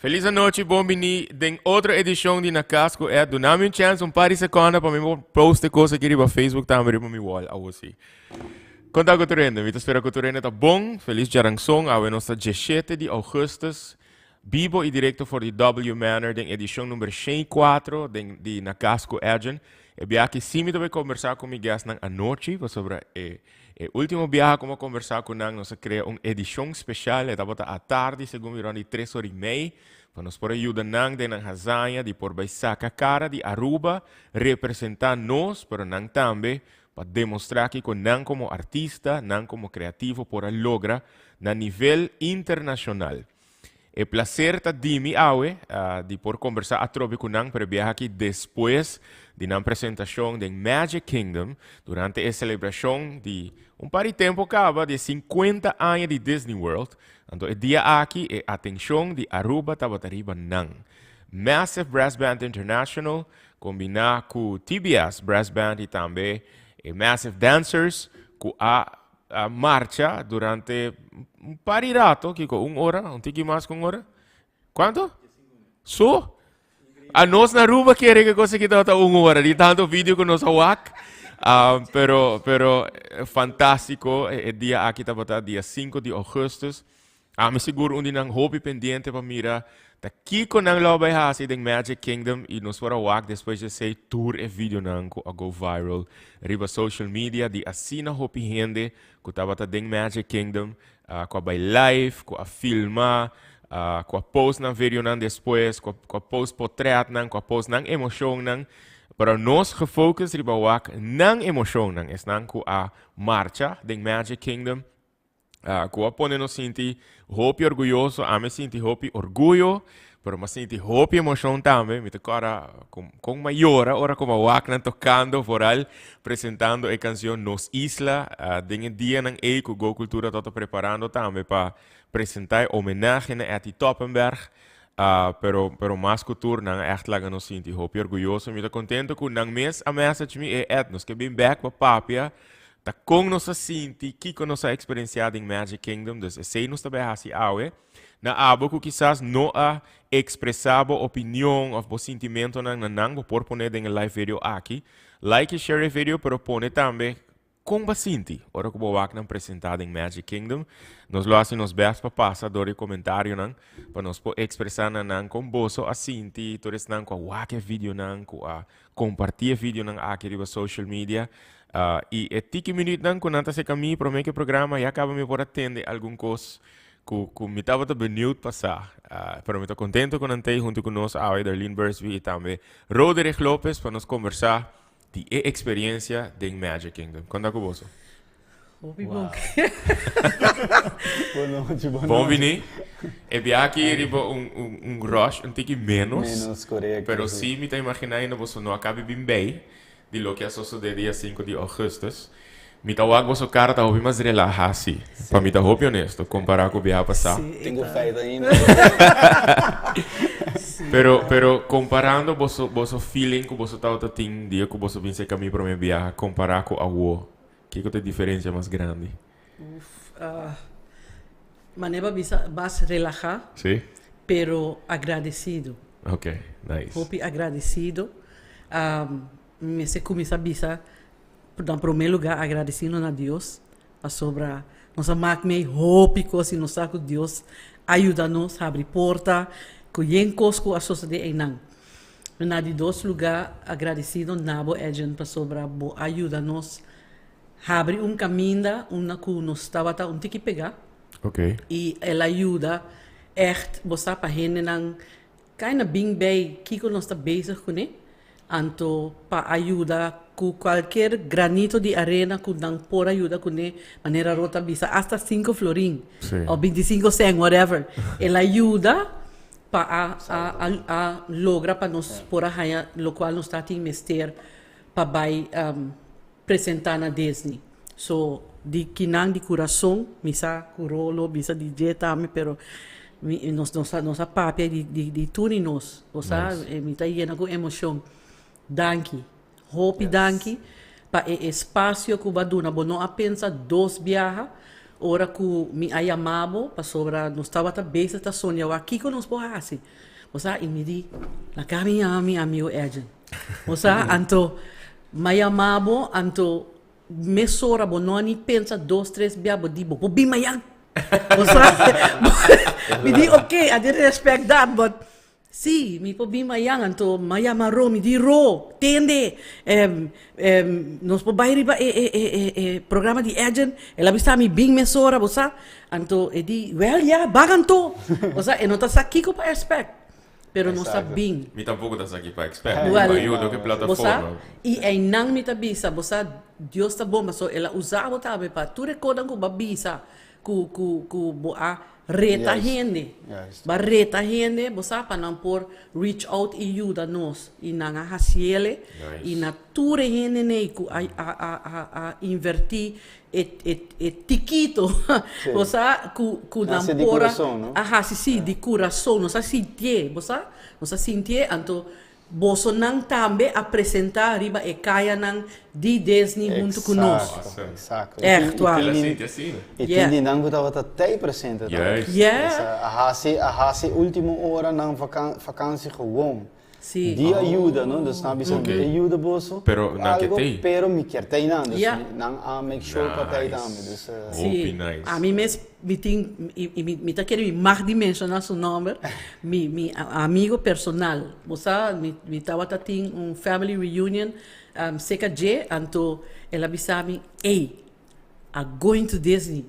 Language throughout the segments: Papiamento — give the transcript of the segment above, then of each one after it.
Feliz anochi, bon bini den otro edicion di Na Cas cu Ed. Duna mi un chance, un par di seconda pa mi por post e cos aki riba Facebook tambe riba mi wall awo si. Con ta cu tur hende? Mi ta spera cu tur hende ta bon. Feliz djaranson. Awe nos ta 17 di augustus. Bibo y directo for di W Manor den edicion number 104 den di Na Cas cu Edjean. E biaha aki si mi ta bay conversa cu mi guestnan anochi pasobra e E ultimo biaha ku mi a kombersá ku nan, nos a krea un edishon speshal. E tabata atardi, segun mi rònt di tres ora i mei, pa nos por a yuda nan den nan hazaña di por bai saka kara di Aruba, representá nos, pero nan tambe pa demostrá kiko nan komo artista, nan komo kreativo por a logra na nivel internashonal. E placer ta di mi awe di por conversa atrobe cu nan, pero e biaha aki despues di nan presentacion den Magic Kingdom durante e celebracion di un par di tempo caba di e 50 aña di Disney World. Anto e dia aki e atencion di Aruba tabata riba nan. Massive Brass Band International combina cu TBS Brass Band y tambe e Massive Dancers cu a A marcha durante un par di rato, kiko, un ora, un tiki mas ku un ora? Kuanto? So? A nos na Aruba kere ke cosa ki tabata un ora, di tanto video ku nos a wak. Pero fantástiko, e dia aki tabata dia 5 di augustus. Ami sigur un di nan hopi pendiente pa mira ta kiko nan lo bay hasi den Magic Kingdom y nos por a wak despues di esey tur e videonan cu a go viral riba social media di asina hopi hende cu tabata den Magic Kingdom cu a bay live, cu a filma, cu a post nan videonan despues, cu a post potretnan, cu a post nan emocionnan. Pero nos gefocus riba wak nan emocionnan, esnan cu a marcha den Magic Kingdom. Ku a pone nos sinti hopi orguyoso. Ami sinti hopi orguyo, pero mi a sinti hopi emocion tambe. Mi ta kòrda kon mi a yora ora ku mi a wak nan tokando vooral presentando e kansion Nos Isla den e dianan ei ku Go Cultura tabata preparando tambe pa presenta e homenahe na Etty Toppenberg. Pero mas ku tur nan a ègt laga nos sinti hopi orguyoso. Mi ta kontento ku nan mes a message mi, e Ed, nos ke bin bèk pa papia ta kon nos a sinti, kiko nos a eksperensiá den Magic Kingdom, dus esei nos ta bai hasi awe. Na abo ku kisas no a ekspresá bo opinion òf bo sintimentonan na nan, bo por pone den e live video aki. Like i share e video, pero pone tambe kon bo a sinti ora ku bo wak nan presentá den Magic Kingdom. Nos lo hasi nos bèst pa pasa dor di komentarionan pa nos por ekspresá na nan kon boso a sinti, tur esnan ku a wak e videonan, ku a Comparti e videonan aki riba social media. Y e tiki minuutnan cu nan ta acerca mi prome cu e programa ya caba mi por a tende algun cos cu cu mi tabata benieuwd pa sa. Pero mi ta contento cu nan t'ey hunto cu nos awe, Darlene Bursby y tambe Roderich Lopez pa nos conversa di e experiencia den Magic Kingdom. Con ta cu boso? Hopi bon. Bon nochi, bon nochi. Bon bini. E biaha aki riba un, un, un rush, un tiki menos. Menos, korekto. Pero sí mi ta imaginá ainda boso no a kabi bin bei di loke a sosodé dia 5 di augustus. Mi ta wak boso kara ta hopi mas relahá sí. Pa mi ta hopi honesto, kompará ku biaha pasá. Sí, Tin ku feit ainda. Pero, pero komparando boso, boso feeling ku boso tabata tin dia ku boso bin serka mi promé biaha, kompará ku awo, Kiko ta e diferencia mas grandi? Uf, manera bo bisa mas relaha. Sí. Pero agradecido. Ok, nice. Hopi agradecido. Mi mester cuminsa bisa na prome lugar agradecido na Dios pasobra nos a mak mei hopi cos y nos sa cu Dios a yuda nos habri porta cu yen cos cu a sosode eynan. Na di dos lugá, agradesido na bo, Edjean, pasobra bo a yuda nos habri un kaminda unda ku nos tabata un tiki pegá. I el a yuda ègt, bo sa, pa hendenan kai na bin bei kiko nos ta bezig kuné, anto pa a yuda ku kualkier granito di arena ku nan por a yuda kuné, manera Rod a bisa, asta sinku florin òf bintisinko sèn, whatever. El a yuda pa a a a a logra pa nos por a haña locual nos ta tin mester pa bai presenta na Disney. So di kinan di curason mi sa cu Rolo bisa di dje tambe pero mi nos nos a nos a papia di di di tur di nos bo sa mi ta yena cu emocion. Danki hopi danki pa e espacio cu bo a duna bo no a pensa dos biaha. Ora ku mi a yama bo pasobra nos tabata bezig ta soña wak kiko nos por hasi. Bo sa, i mi di, Laga mi yama mi amigo Edjean. Bo sa, anto m'a yama bo, anto mesora bo no a ni pensa dos tres bia, bo di bo por bin mañan. Bo sa, mi di ok, I didn't expect that, but Sí, mi por bin mayan, anto m'a yama Ro, mi di, Ro, tende, nos por bai riba e e e e e programa di Edjean, el a bisa mi bin mesora, bo sa, anto e di, wèl ya, ban anto, bo sa, e no ta sa kiko pa expect, pero nos a bin. Mi tampoco ta sa ki pa expect, mi pa yuda ku e Bo sa, i einan mi ta bisa, bo sa, Dios ta bon, pasobra el a usa bo tambe pa tur e konan ku bo a bisa, ku ku ku bo a reta hende bo a reta hende bo sa pa nan por reach out i yuda nos i nan a hasiele i na tur e hende nei ku a a a a a inverti e e e tikito bo sa ku ku nan por a hasi si di kurason nos a sintié bo sa nos a sintié anto Bosonan tambe a presentá riba e kayanan di Disney huntu ku nos. Exacto. Echt waar. El a sinti asina. I tin di nan ku tabata tei presente tambe. Juist. Yeah. A hasi a hasi ultimo ora nan vakansi gewoon. Si. Di ayuda, no? Dus nan a bisa mi ta yuda boso Pero nan ke algo, tei. pero mi kier tei nan. Dus Yeah. nan a make sure pa tei tambe. Nice. Dus. Hopi Si. nice. Ami mes mi tin i mi ta kere mi mag di menshoná su nòmber, mi mi amigo personal. Bo sa mi mi tabata tin un family reunion seka dje, anto el a bisa mi, ey, I going to Disney.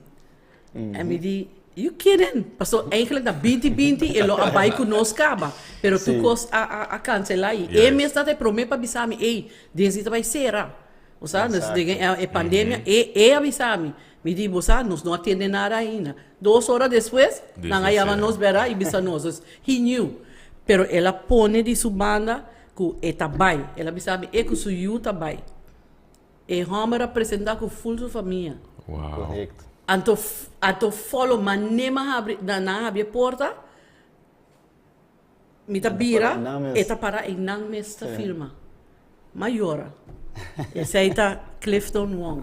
En mi di, you kidding? Paso eigenlijk na binti binti e lo a bai ku nos kaba, pero tur kos a a a kanselá i e mes tabata e promé pa bisa mi, ey, Disney ta bai sera. Bo sa, dus den e pandemia e e a bisa mi. Mi di, bo sa, nos no a tende nada ainda. Dos ora despues, nan a yama nos bera i bisa nos. Dus, he knew. Pero el a pone di su banda ku e ta bai. El a bisa mi, e ku su yu ta bai. E hòmber a presentá ku ful su famia. Wow. Korekto. Anto, anto follow manera mi a habri, nan a habri e porta, mi ta bira, e ta para einan mes ta firma. M'a yora. Esei ta Clifton Wong.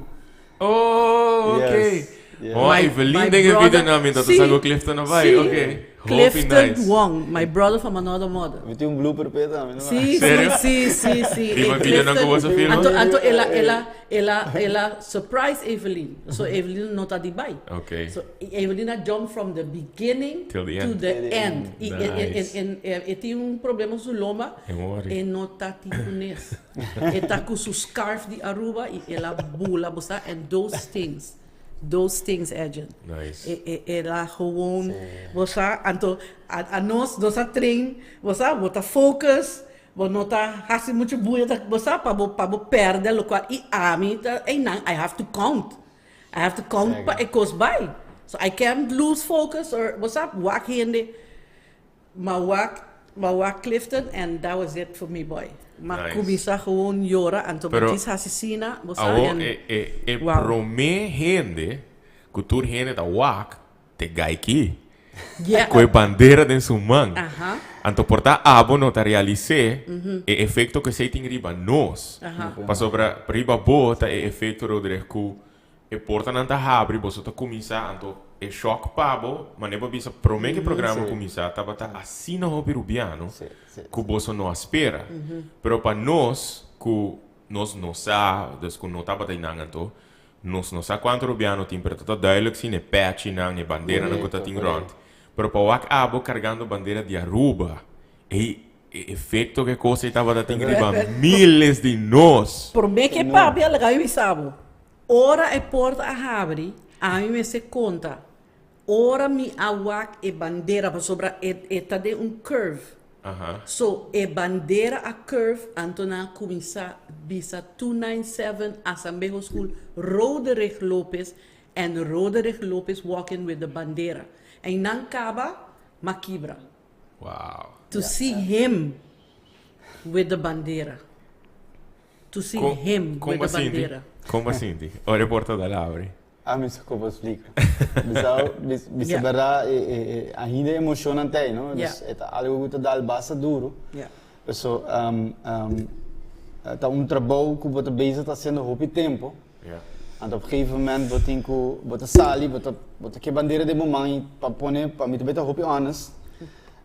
Oh, ok. Yes, yes. Oh, Evelyn den e video na mi ta sa ku Clifton a bai. Sí. Ok. Hopi Clifton nice. Wong, my brother from another mother. Mi tin un blooper p'e tambe, no? Sí, sí, Serio? sí, sí, sí. Riba E video nan ku Clifton, boso firma? anto, anto el a, el a, el a, el a surprise Evelyn. So Evelyn no ta di bai. Ok. So Evelyn a jump from the beginning Till the to end. the end. I e, e, Nice. e, e, e tin un problema ku su lomba. E worry. E no ta tin kunes. E ta ku su scarf di Aruba i el a bula bo sa and those things, those things Edjean. Nice. E e el a gewoon bo sa anto a a nos nos a train bo sa bo ta focus bo no ta hasi muchu buya ta bo sa pa bo pa bo perde lokual i ami ta einan I have to count I have to count pa e kos bai so I can't lose focus or bo sa wak hende. M'a wak, m'a wak Clifton and that was it for me boy. M'a Nice. cuminsa gewoon yora anto m'a Pero djis haci sina, bo sa, awo en e e e wow. prome hende ku tur hende ta wak t'e guy ki. Yeah. Ku e bandera den su man. Aha. Anto por ta abo no ta realis'é e efekto ku esei tin riba nos. Aha. Pasobra riba bo ta e efekto Roderick ku E portanan ta habri, boso ta kuminsá, anto e shòk pa bo, manera bo a bisa promé ku e programa kuminsá tabata asina hopi rubiano ku boso no a spera. Pero pa nos ku nos no sa, dus ku no tabata einan anto, nos no sa kuantu rubiano tin, pero ta ta duidelijk si na e pèchinan, e banderanan ku ta tin rònt. Pero pa wak abo kargando bandera di Aruba, ei e efekto ku e kos ei tabata tin riba miles di nos. Promé ku e papia laga mi bisa bo, Ora e porta a habri, ami mester konta, ora mi a wak e bandera, pasobra e e ta den un curve. So, e bandera a curve, anto nan a kuminsá bisa 297 Asambeho School, Roderich Lopez and Roderich Lopez walking with the bandera. En nan kaba, m'a kibra. Wow. To see him with the bandera. To see him Kon with bo the sinti? bandera. Kon bo sinti ora e porta ta labri? A mi sa kon bo splika. Bisa bisa Yeah. berdad e e e ainda e emocionnan ta ei, no? Yeah. Dus e ta algo ku ta dal basta duro. Yeah. Paso ta un trabou ku bo ta bezig ta hasiendo hopi tempo. Yeah. Anto op gegeven moment bo tin ku bo ta sali, bo ta bo ta ke bandera den bo man i pa pone pa mi ta beta hopi honest,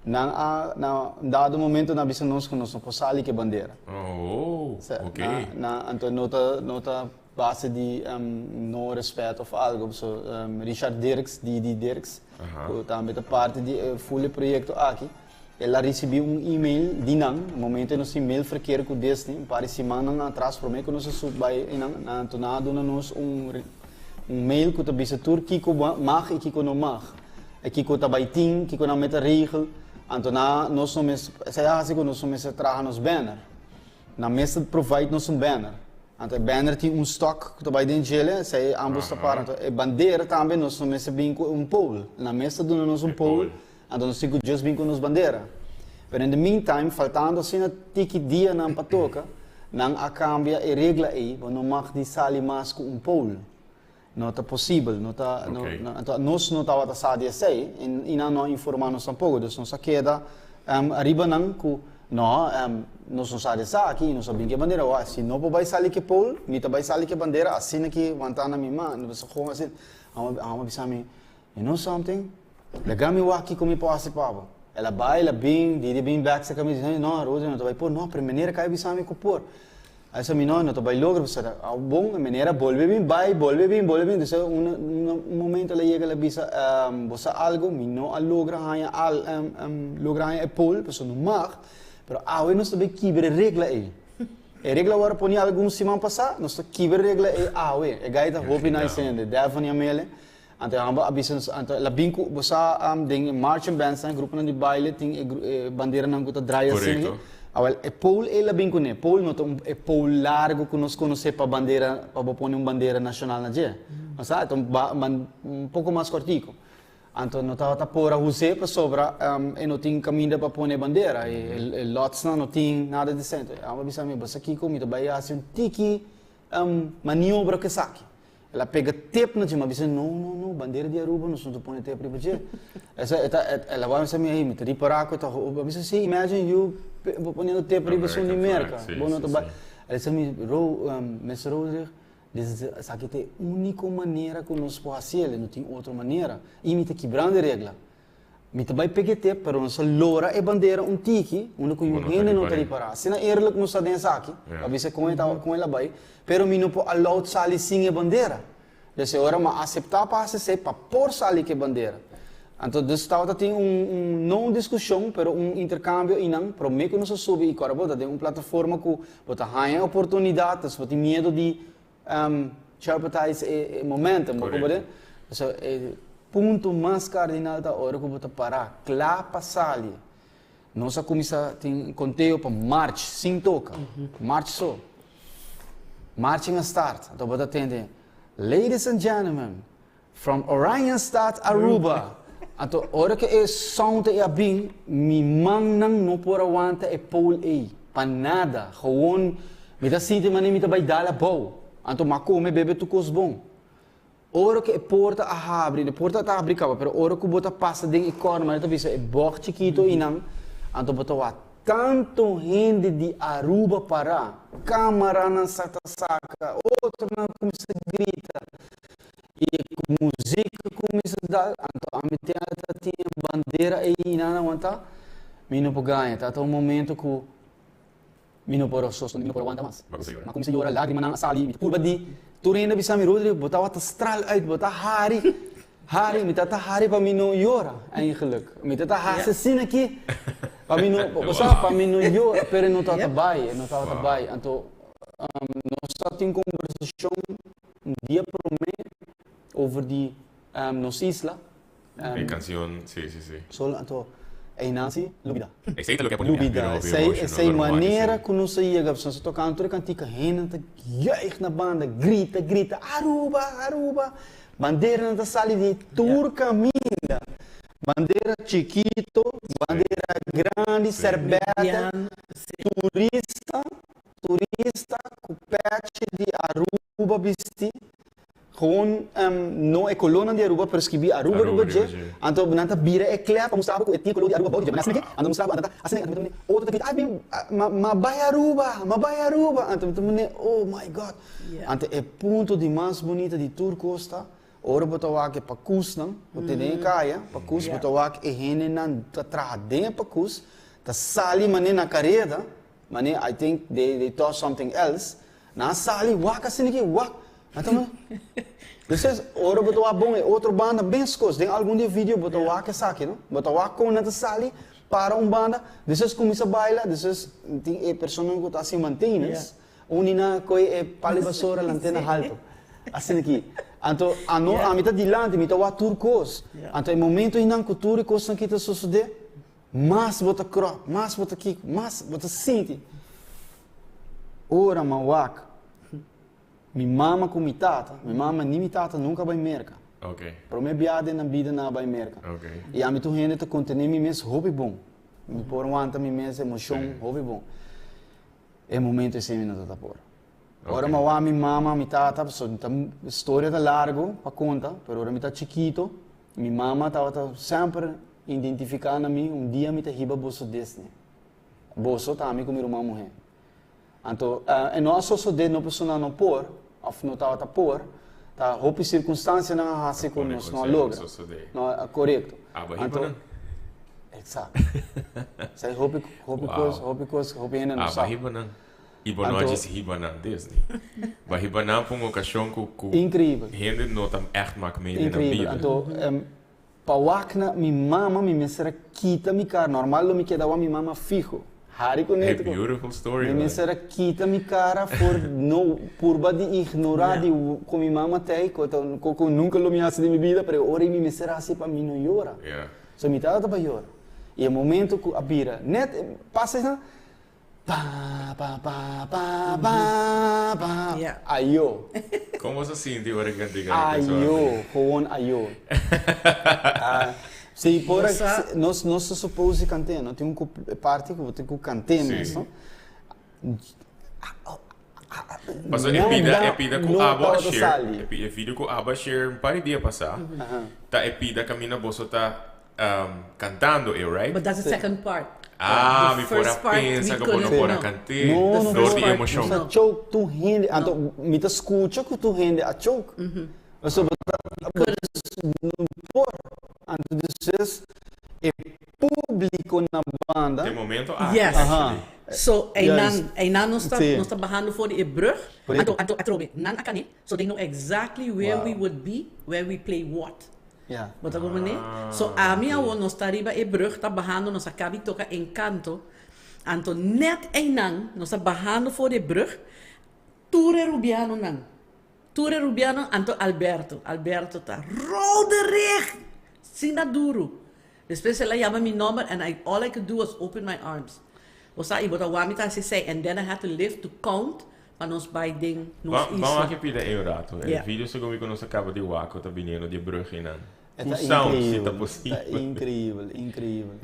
nan a na un dado momento nan a bisa nos ku nos no por sali ke bandera. Oh, Sa ok. na na anto no ta no ta base di no respet of algo so Richard Dirks, Didi Dirks, ku tambe ta parti di e full e proyekto aki. El a ricibi un email di nan, e momento e nos tin mail verkeer cu Disney, un par di simannan atras prome cu nos a sub bay eynan, nan a nan a duna nos un un mail cu ta bisa tur kico mag y kico no mag, y kico ta bay tin, kico nan meta regel, anto nan nos no mes, esey a haci cu nos no mester traha nos banner, nan mester provide nos un banner, anto e banner tin un stok cu ta bay den djele, esey ambos ta para, anto e bandera tambe nos no mester bin cu un pole, nan mester duna nos un pole. Anto nos tin ku just bin ku nos bandera. Pero in the meantime, faltando asina tiki dianan pa toka, nan a kambia e regla ei, bo no mag di sali mas ku un pole. No ta posibel, no ta, no, no, anto nos no tabata sa di esei, i nan no a informa nos tampoko. Dus nos a keda ariba nan ku, no, nos no sa di esaki, nos a bin ku e bandera. Wak, si no por bai sali ku e pole, mi ta bai sali ku e bandera asina ki wanta na mi man. Nos a gewoon asina, a bisa mi, You know something? Laga mi wak kiko mi por hasi pa bo. El a bai, el a bin, Didi bin bek serka mi, di, No, Rosie, no ta bai por. No, pero meneer a kai bisa mi ku por. A bisa mi, No, no ta bai logra. Pasobra a bon, e meneer a bolbe bin, bai, bolbe bin, bolbe bin. Entonces, un, un momento el a yega, el a bisa, Bo sa algo? Mi no a logra haña al, logra haña e pol, pasobra no mag. Pero awe nos ta bai kibra e regla ei. E regla wòrdu poni algun siman pasá, nos ta kibra e regla ei awe. E gai ta hopi nice hende, Devon i Amele. Anto e hòmber a bisa nos, anto el a bin ku, bo sa den e marching bands nan, e gruponan di baile tin e e banderanan ku ta draai asina Korekto. Awèl, e pole el a bin kuné. Pole no ta un e pole largu ku nos konosé pa bandera, pa bo pone un bandera nashonal na dje. Bo sa, e ta un ba ban un poko mas kòrtiku. Anto no tabata por a us'é pasobra e no tin kaminda pa pone e bandera, e e lotsnan no tin nada di esei. Anto e hòmber a bisa mi, bo sa kiko, mi ta bai hasi un tiki maniobra ku esaki. El a pega tep na dje, mi a bisa, no, no, no, bandera di Aruba nos no ta pone tep riba dje. Esa, e ta, el a wak bisa mi, hey, mi ta ripará ku e ta ho, mi a bisa, sí, imagine you bo poniendo tep riba esun di Merka, bo no ta bai. El a bisa mi, Ro, Mister Roderick, this is, esaki ta e úniko manera ku nos por hasi el, no tin otro manera. I mi ta kibrando e regla. Mi ta bai pega e tep, pero nos a lora e bandera un tiki, unda ku yu hende no ta ripará. Asina eerlijk nos ta den esaki, pa bisa kon e ta, kon el a bai, pero mi no por allowed sali sin e bandera. Dus e ora mi a aseptá pa hasi esei pa por sali ku e bandera. Anto dus tabata tin un, un, no un diskushon, pero un interkambio einan, promé ku nos a subi i kòrda bo ta den un plataforma ku bo ta haña e oportunidat, dus bo tin miedu di Jeopardize e momentum, bo comprende? So e punto mas cardinal ta ora cu bo ta para cla pa sali. Nos a cuminsa tin conteo pa march sin toca, march so. Marching a start, anto bo ta tende, Ladies and gentlemen, from Oranjestad, Aruba. Anto ora cu e sound ei a bin, mi mannan no por a wanta e pole ei, pa nada. Gewoon mi ta sinti manera mi ta bay dal abou. Anto m'a come bebe tur cos bon. Ora cu e porta a habri, e porta ta habri caba, pero ora cu bo ta pasa den e corner, manera ta bisa e bocht chikito einan, anto bo ta wak tanto hende di Aruba para, camaranan sa ta saca, otronan cuminsa grita. I ku muzik kuminsá dal, anto ami tin a ta tin e bandera ei i nan a wantá, mi no por gaña. Tabata un momento ku mi no por a sostené, mi no por a wanta mas. Mi a kuminsá yora, lágrimanan a sali, mi ta purba di tur hende a bisa mi, Rodri, bo tabata stral uit, bo ta hari, hari, mi tabata hari pa mi no yora, eigenlijk. Mi tabata hasi asina aki pa mi no, bo sa, pa mi no yora, pero e no tabata bai, e no tabata bai. Anto nos a tin kombersashon. Un dia prome over di nos isla. E cancion, si, si, si. Sol anto einan si lubida. Esey ta loke a pone mi a bira hopi Lubida. emotional. Esey manera ku nos a yega, pasobra nos a toka tur e kantika, hende ta juich na banda, grita, grita, Aruba, Aruba! Banderanan ta sali di tur kaminda. Bandera chikito, bandera grandi, serbete, turista, turista ku pechi di Aruba bisti. Gewoon no e colornan di Aruba pero skibi Aruba riba dje, anto nan ta bira e klep pa mustra bo cu e tin e color di Aruba bou di dje. Ma asina ke, anto mustra bo, anto ta asina ke, anto mi ta otro ta grita, ay mi ma bay Aruba, ma bay Aruba, anto mi ta mane, oh my God. Anto e punto di mas bunita di tur cos ta, ora bo ta wak e pakusnan ku tin den e kaya, pakus, bo ta wak e hendenan ta traha den e pakus, ta sali mane na kareda, mane I think they thought something else, Nan a sali wak asina ki wak. Nan ta manda. Entonces, ora bo ta wak bon e otro banda meskos. Den algun di e video bo ta wak esaki, no? Bo ta wak kon nan ta sali, para un banda, despues kuminsa baila, despues tin e personanan ku ta hasi maintenance, un di nan a kohe e palo di basora lant'é na haltu. Asina ki. Anto, ano, ami ta dilanti, mi ta wak tur kos. Anto e momento einan ku tur e kosnan ki ta sosodé, mas bo ta kròp, mas bo ta kiko, mas bo ta sinti. Ora m'a wak mi mama ku mi tata, mi mama ni mi tata nunka a bai Merka. Prome bia den nan bida nan a bai Merka. I ami tur hende ta kontené mi mes hopi bon. Mi por wanta mi mes emoshon hopi bon. E momento esei mi no ta ta por. Ora m'a wak mi mama, mi tata, pasobra ta storia ta largu pa konta, pero ora mi ta chikito, mi mama tabata semper identifiká na mi, un dia mi ta hiba boso Disney. Boso ta ami ku mi ruman muhé. Anto, e no a sosodé no pasobra nan no por, òf no tabata por, ta hopi sirkunstansianan a hasi ku nos no a logra. No, korekto. Anto, eksakto. Esei hopi, hopi kos, hopi kos, hopi hende no sa. Aba hiba nan. I bo no a djis hiba nan Disney. Bo a hiba nan pa un okashon ku, ku hende no ta ègt mak mee den nan bida. Inkreibel. Anto, Pa wak na mi mama mi mester a kita mi kara, normal lo mi keda wak mi mama fiho, hari ku neto ku Beautiful story mi mester a kita mi kara for no purba di ignora di ku mi mama tei ku ta ku ku nunka lo mi hasi den mi bida pero e ora ei mi mester hasi pa mi no yora, so mi tabata pa yora i e momento ku a bira net pasa esnan Pa pa pa pa pa pa Ayo. Kon bo sa sinti ora ki kantika e canción aki? Ayo, gewoon ayo. Si por nos nos ta suppose di kant'é, no tin un parti ku bo tin ku kant'é mes, no? Pasobra e pida, e pida ku abo a share, e video ku abo a share un par di dia pasá, ta e pida kaminda boso ta cantando e, right? But that's the second part. Ah, mi por a pensa ku bo no por a kant'é dor di emoshon. Nos a choke tur hende, anto mi ta skucha ku tur hende a choke. Pasobra bo ta no por. Anto despues e públiko na banda. Den momento aki actually. So einan, einan nos ta, nos ta bahando for di e brug, anto, anto atrobe nan a kane, so they know exactly where we would be, where we play what. Bo ta comprende? So ami awor nos ta riba e brug ta bahando nos a kabi toka Encanto anto net einan nos ta bahando for di e brug tur e rubianonan tur e rubiano anto Alberto Alberto ta Roderich sina duru despues el a yama mi nomber and I all I could do was open my arms bo sa y bo ta wak mi ta hasi esei and then I had to lift to count Pa nos bai den nos isla. Ban wak e pida ei un rato. E video segun mi ku nos a kaba di wak ku ta biniendo di e brug einan. Ku sound si ta posibel. Ta increibel, increibel.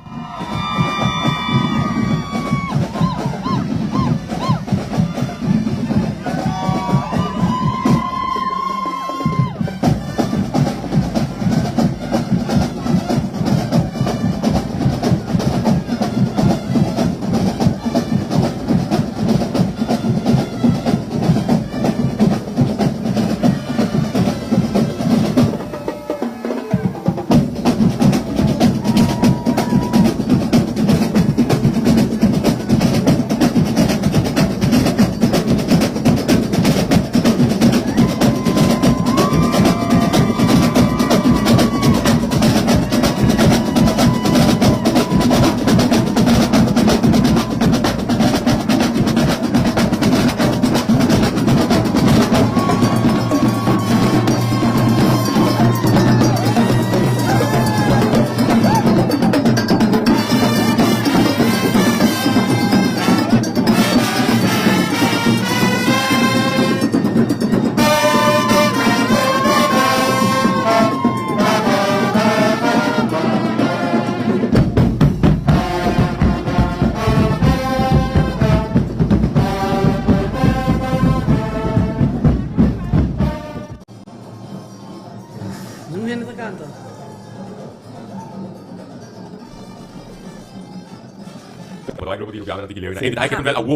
Niun hende ta kanta.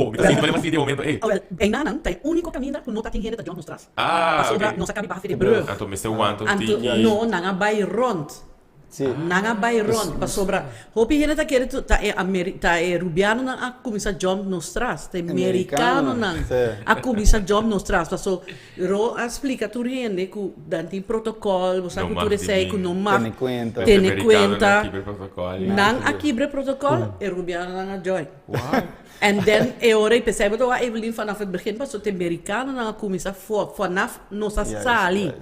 Awel, einanan ta e úniko kaminda ku no ta tin hende ta jump nos tras. Pasobra nos a kabi baha for di e brug. Anto no, nan a bai rònt. Nan a bai rond pasobra hopi hende ta kere ta e ta e rubianonan a cuminsa jump nos tras, ta e mericanonan a cuminsa jump nos tras paso Ro a splica tur hende cu nan tin protocol, bo sa cu tur esey cu no mag tene cuenta, nan a kibra e protocol, e rubianonan a join. And then e ora ei p'esei bo ta wak Evelyn vanaf het begin pasobra ta e mericanonan a cuminsa vanaf nos a sali.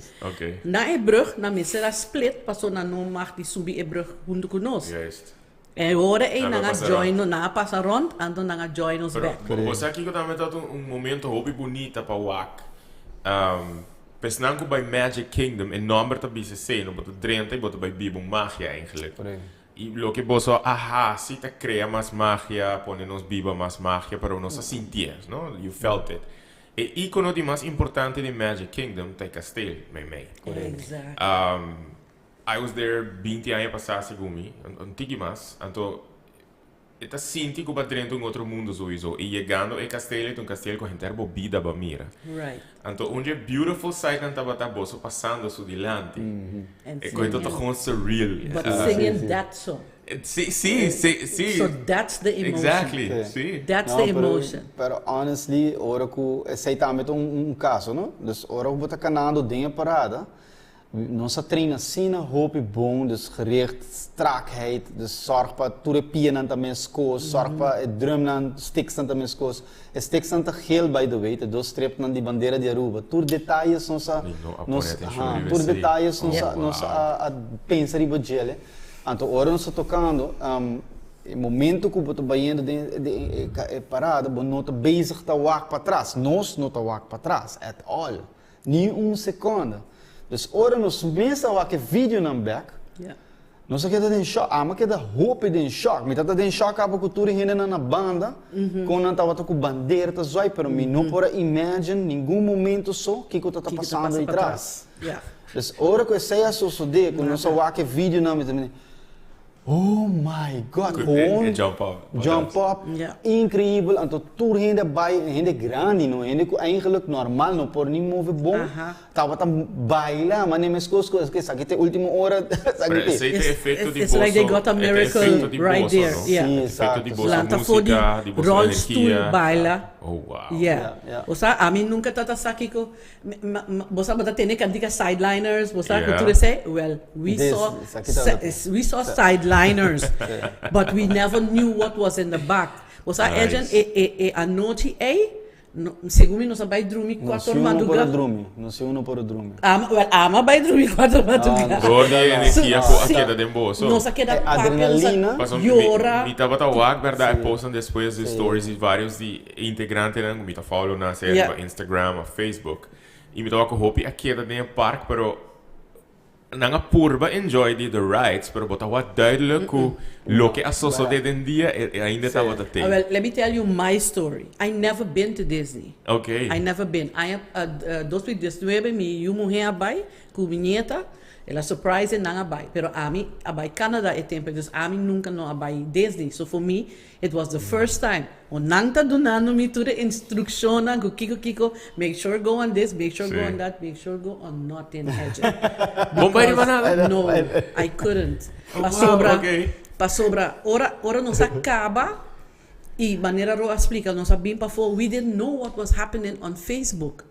Na e brug nan mester a split pasobra nan no mag di subi e brug hunto cu nos. E ora ei nan a join nos, nan a pasa rond anto nan a join nos bek. Pero bo sa kico tambe ta un momento hopi bunita pa wak? Pesnan cu bai Magic Kingdom e nomber ta bisa esey, no? Bo ta drenta y bo ta bai biba un magia eigenlijk. Y loke boso a haci ta crea mas magia, pone nos biba mas magia, pero nos a sintié, no? You felt it. E icono di mas importante di Magic Kingdom ta e kasteel, meimei. Exactly. I was there 20 aña pasá segun mi, un tiki mas, anto e ta sinti ku bo a drenta un otro mundo souiso. Y yegando e kasteel, e ta un kasteel ku henter bo bida bo a mira. Anto un dje beautiful sightnan tabata boso pasando su dilanti. E koe ta gewoon surreal. But singing that song. Si, si, si, si. So that's the emotion. Exactly, si. That's the emotion. Pero honestly, ora ku esei tambe ta un kaso, no? Dus ora ku bo ta kanando den e parada, Nos a train asina hopi bon, dus gericht, strakheid, dus zorg pa tur e pianan ta meskos, zorg pa e drumnan, sticksnan ta meskos. E sticksnan ta geel by the way, ta dos stripnan di bandera di Aruba. Tur detayes nos a, Mi no a pone nos, atencion aha, riba tur esei. detayes nos Oh, a, nos wow. a, a pensa riba djele. Anto ora nos ta tocando, e momento cu bo ta bayendo den den e e parada, bo no ta bezig ta wak patras. Nos no ta wak patras at all. Ni un seconde. Dus ora nos mes a wak e videonan bek, nos a keda den shock. Ami a keda hopi den shock. Mi tabata den shock aba ku tur e hendenan na banda, kon nan tabata ku bandera ta zwai, pero mi no por a imagine ningun momento so kiko ta ta pasando ei tras. Dus ora ku esei a sosode, ku nos a wak e videonan, mi ta mira, Oh my God! Gewoon jump up. Jump up, increibel. Anto tur hende a bai, hende grandi no, hende ku eigenlijk normal no por ni move bon, tabata baila, mane meskos ku esaki ta e ultimo ora, esaki Pero ta. esei ta e efecto di It's like they boso, got a e ta miracle efecto di right boso, there. no? Yeah. Sí, Efecto di exacto. boso Lanta for di música, di boso rolstoel energia. baila. Oh, wow. Yeah. Yeah, yeah. Osea, ami nunca tata sa kico Bo sa bo ta tene kantika sideliners, bo sa ku Yeah. tur esei? Well, we This, saw esaki tabata. we saw sideliners, but we never knew what was in the back. Bo sa Nice. Edjean, e e e anochi ei, no, segun mi nos a bai drumi Nos kuater si uno por a madruga. drumi, nos si uno por a drumi. Ama, well, ama bai drumi kuater madruga. Ah, Door di e energia ku a Si. keda den boso. Nos a keda E papia, nos a adrenalina. Pasobra mi, yora. mi tabata wak bèrdat e postnan despues di stories di varios di E integrantenan ku mi ta follow nan sea riba Instagram of Facebook y mi ta wak ku hopi a keda den e park pero nan a purba enjoy di the rides pero bo ta wak duidelijk ku loke a sosode den dia e ainda tabata te. Awel, let me tell you my story. I never been to Disney. Okay. I never been. Aña 2019 mi yu muhé a bai ku mi nieta. El a surprise e nan a bai. Pero ami a bai Canada e tempo, dus ami nunca no a bai Disney. So for me, it was the first time. O nan ta dunando mi tur e instruccionnan cu kico kico, make sure go on this, make sure go on that, make sure go on nothing, Edjean. Bon bai riba nada? No, I couldn't. Pasobra, pasobra ora, ora nos a caba y manera Ro a splica, nos a bin pafo, we didn't know what was happening on Facebook.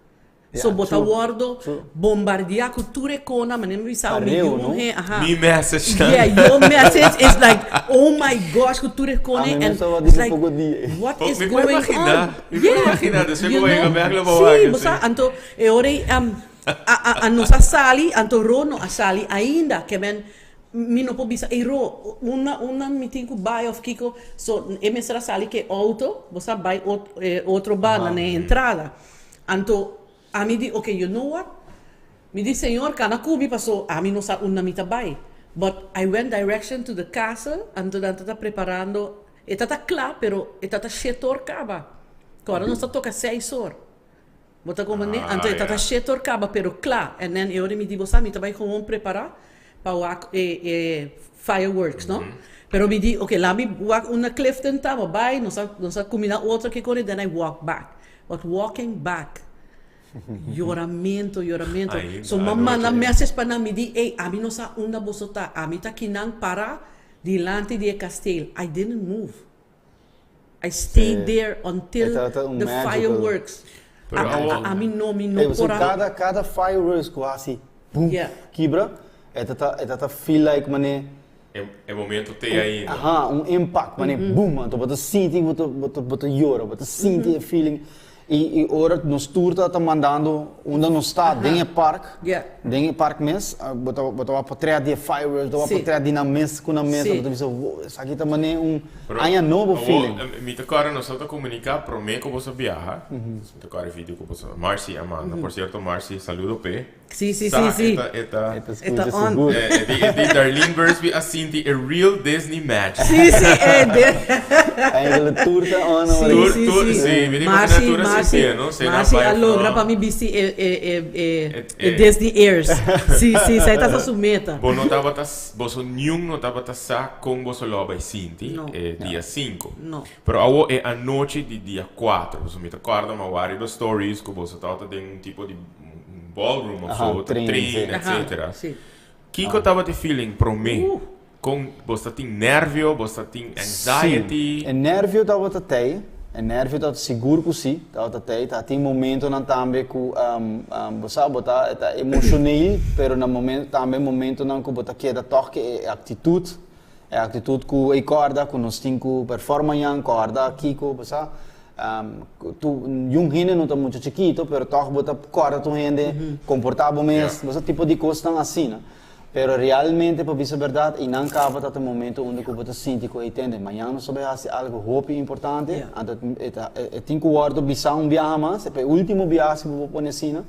So bo ta wordo bombardia cu tur e cona, manera mi bisa mi yu muhe, aha. Mi message nan. Yeah, your message is like, oh my gosh, cu tur e cona and it's like, what is Mi por going imagina, on? mi por imagina, despues cu bo yega bek lo bo wak Sí, bo sa, anto e ora ei a nos a sali, anto Ro no a sali ainda, ke men mi no por bisa, ey Ro, unda unda mi tin cu bay of kico, so e mester a sali cu e auto, bo sa, bay otro banda na e entrada. Anto ami di, ok, you know what? Mi di, Señor, kana ku mi paso ami no sa unda mi ta bai. But I went direction to the castle, anto nan ta ta preparando, e ta ta kla, pero e ta ta shetor kaba. Ku ora nos ta toka seis or. Bo ta comprende? Ah, Anto e tata ja. shetor kaba pero kla. En then e ora mi di bo sa mi ta bai gewoon prepara pa wak e e fireworks no. Pero mi di okay laat mi wak unda Clifton ta bo bai nos a nos a cuminda otro kiko then I walk back. But walking back yoramento yoramento. Ainda So mi anochi manda e. message pa nan mi di ey ami no sa unda boso ta ami ta kinan para dilanti di e kasteel I didn't move. I stayed Sí. there E until tabata un the magical. fireworks. Pero A, a, awo. a, ami no, mi no Ey, pasobra por a. kada, kada fireworks ku hasi boom, Yeah. kibra, e ta ta, e ta ta feel like mane, E, e momento te un, ainda. aha, un impact, mane boom, anto bo ta sinti, bo ta, bo ta, bo ta yora, bo ta sinti e feeling. I, i ora nos tur ta ta mandando unda nos ta den e park, Yeah. den e park mes, ah, bo ta, bo ta wak potret di e fireworks, bo ta wak Sí. potret di nan mes ku nan mes, Sí. bo ta bisa, wow, esaki ta mane un Pero, aña nobo awo, feeling. mi ta kòrda nos a ta komuniká promé ku boso biaha. Mi ta kòrda e video ku boso, Marcy a manda. Por sierto, Marcy, saludo p'e. Sí, sí, Sa, sí, sí. e ta, e ta, E ta E ta skucha on. sigur. E di, e di Darlene Bursby a sinti e real Disney magic. Sí, sí, e de. Eigenlijk tur ta on Sí, ora. Tur, sí, tur, sí. sí, mi di imaginá Marcy, tur a Marcy, sintié, no? Se nan Marcy bai a logra afro. pa mi bisti e, e, e, e, E, e e. Disney ears. Sí, sí, esei ta su meta. Bo no tabata, boso niun no tabata sa kon boso lo a bai sinti No. e dia sinku. No. Pero awo e anochi di dia kuater, boso mi ta kòrda mi a wak riba stories ku boso tabata den un tipo di ballroom of so, train, train, etcetera. Sí. Kiko tabata e feeling promé? Kon bo ta tin nervio, bo ta tin anxiety? Sí. E nervio tabata tei, e nervio tabata sigur ku sí, tabata tei. Ta tin momentonan tambe ku bo sa bo ta ta emoshoneel, pero na momento tambe momentonan ku bo ta keda tòg ku e aktitut, e aktitut ku ei kòrda ku nos tin ku performa yan, kòrda kiko, bo sa. Tu yun hende no ta mucho chikito, pero tòg bo ta kòrda tur hende, komportá bo mes, bo sa tipo di kosnan asina. Pero realmente pa bisa bèrdat i nan kaba ta ta momento unda ku bo ta sinti ku ey tende, mañana nos ta bai hasi algu hopi importante, anto e ta e tin ku wòrdu bisá un biaha mas, e pa e último biaha si bo por pone asina,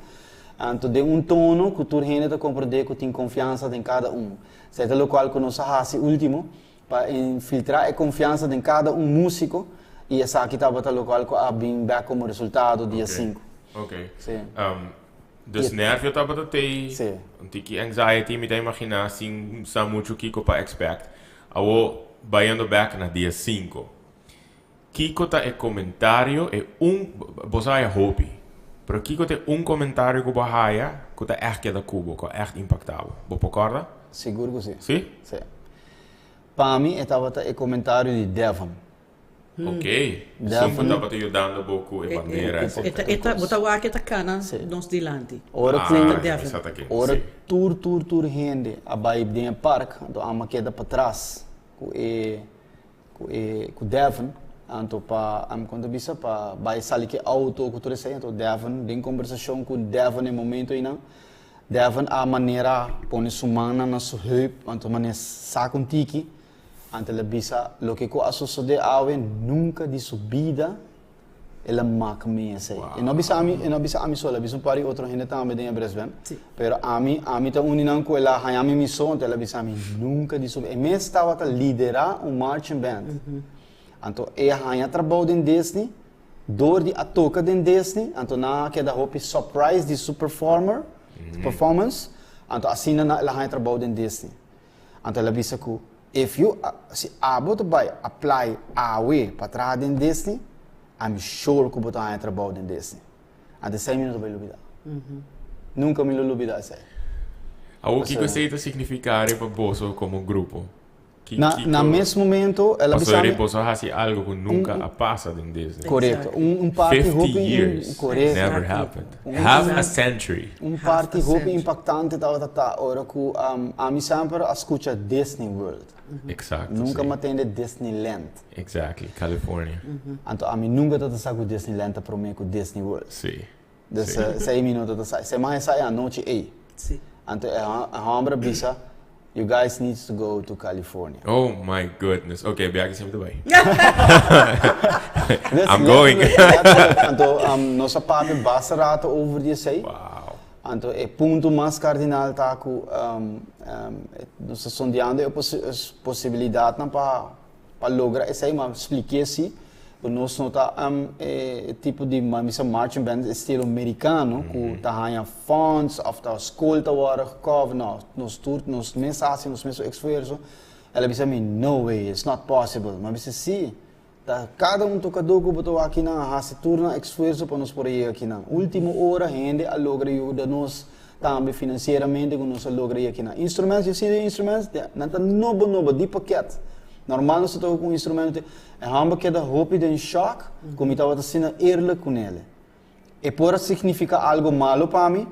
anto den un tono ku tur hende ta komprendé ku tin konfiansa den kada un. Esei ta lokual ku nos a hasi último pa infiltrá e konfiansa den kada un músiko i esaki tabata lokual ku a bin bèk komo resultado dia sinku. Ok. Sí. Dus nervio tabata tei, un tiki anxiety mi ta imagina sin sa mucho kiko pa expect. Awo bayendo bek na dia cinco. Kiko ta e comentario, e un, bo sa haya hopi, pero kiko ta e un comentario ku bo a haya ku ta echt keda ku bo, ku a echt impacta bo? Bo por corda? Sigur ku si. Si? Si. Pa mi e tabata e comentario di Devon. Ok, esun ku tabata yudando bo ku e bandera etcetera. E ta, bo ta wak e ta kana nos dilanti. Ora ku, Ah, esa ta ken, ora si. tur tur tur hende a bai den e park, anto amo a keda patras ku e ku e ku Devon, anto pa am kon ta bisa pa bai sali ku e auto ku tur esei, anto Devon den kombersashon ku Devon e momento einan, Devon a manera pone su mannan na su heup, anto manera saka un tiki. Anto el a bisa, Loke ku a sosodé awe nunka di su bida el a mak mi esei. E no a bisa ami, e no a bisa ami so, el a bisa un par di otro hende tambe den e Brisbane. Pero ami, ami ta un di nan ku el a haña mi mi so, anto el a bisa mi nunka di su bida. E mes tabata liderá un marching band. Anto e a haña trabou den Disney, dor di a toka den Disney, anto nan a keda hopi surprise di su performer, performance, anto asina nan el a haña trabou den Disney. Anto el a bisa ku if you si abo ta bai apply awe pa traha den Disney, I'm sure ku bo ta haña trabou den Disney. Anto esei mi no ta bai lubida. Nunka mi lo lubida esei. Awor kiko esei ta signifiká riba boso komo grupo? Ki Na kiko na mes momento el a bisa Pasobra mi boso a hasi algo ku nunka a pasa den Disney. Korekto. Un un parti 50 hopi years korekto. never happened. Half a century. Un parti hopi impaktante tabata ta ora ku ami semper a skucha Disney World. Exacto, Nunka sí. mi a tende Disneyland. Exactly, California. Anto ami nunka tabata sa ku Disneyland ta promé ku Disney World. Sí. Dus Sí. esei mi no tabata sa. Esei mas esei anochi ei. Sí. Anto e hòmber a bisa, You guys needs to go to California. Oh my goodness. Ok, biaha siempre ta bai. Dus I'm going. letterlijk, anto um, nos a papia basta rato over di esei. Wow. Anto e punto mas kardinal ta ku um, um, nos ta sondeando e possi posibilidatnan pa pa logra esei, ma spliké si. Ku nos no ta e tipo di misa marching band estilo merikano ku ta haña funds òf ta skol ta wòrdu gecover. No, nos tur nos mes hasi nos mes esfuerso. El a bisa mi, no way, it's not possible. Mi a bisa si, ta kada un tokadó ku bo ta wak akinan a hasi tur nan esfuerso pa nos por a yega akinan. Último ora hende a logra yuda nos tambe finansieramente ku nos a logra yega akinan. Instruments, yo sinti instruments, nan ta nobo nobo, di pakèt. Normal nos ta toka ku un instrumento, e hòmber keda hopi den shòk ku mi tabata asina eerlijk ku nele. E por a signifiká algo malo pa mi,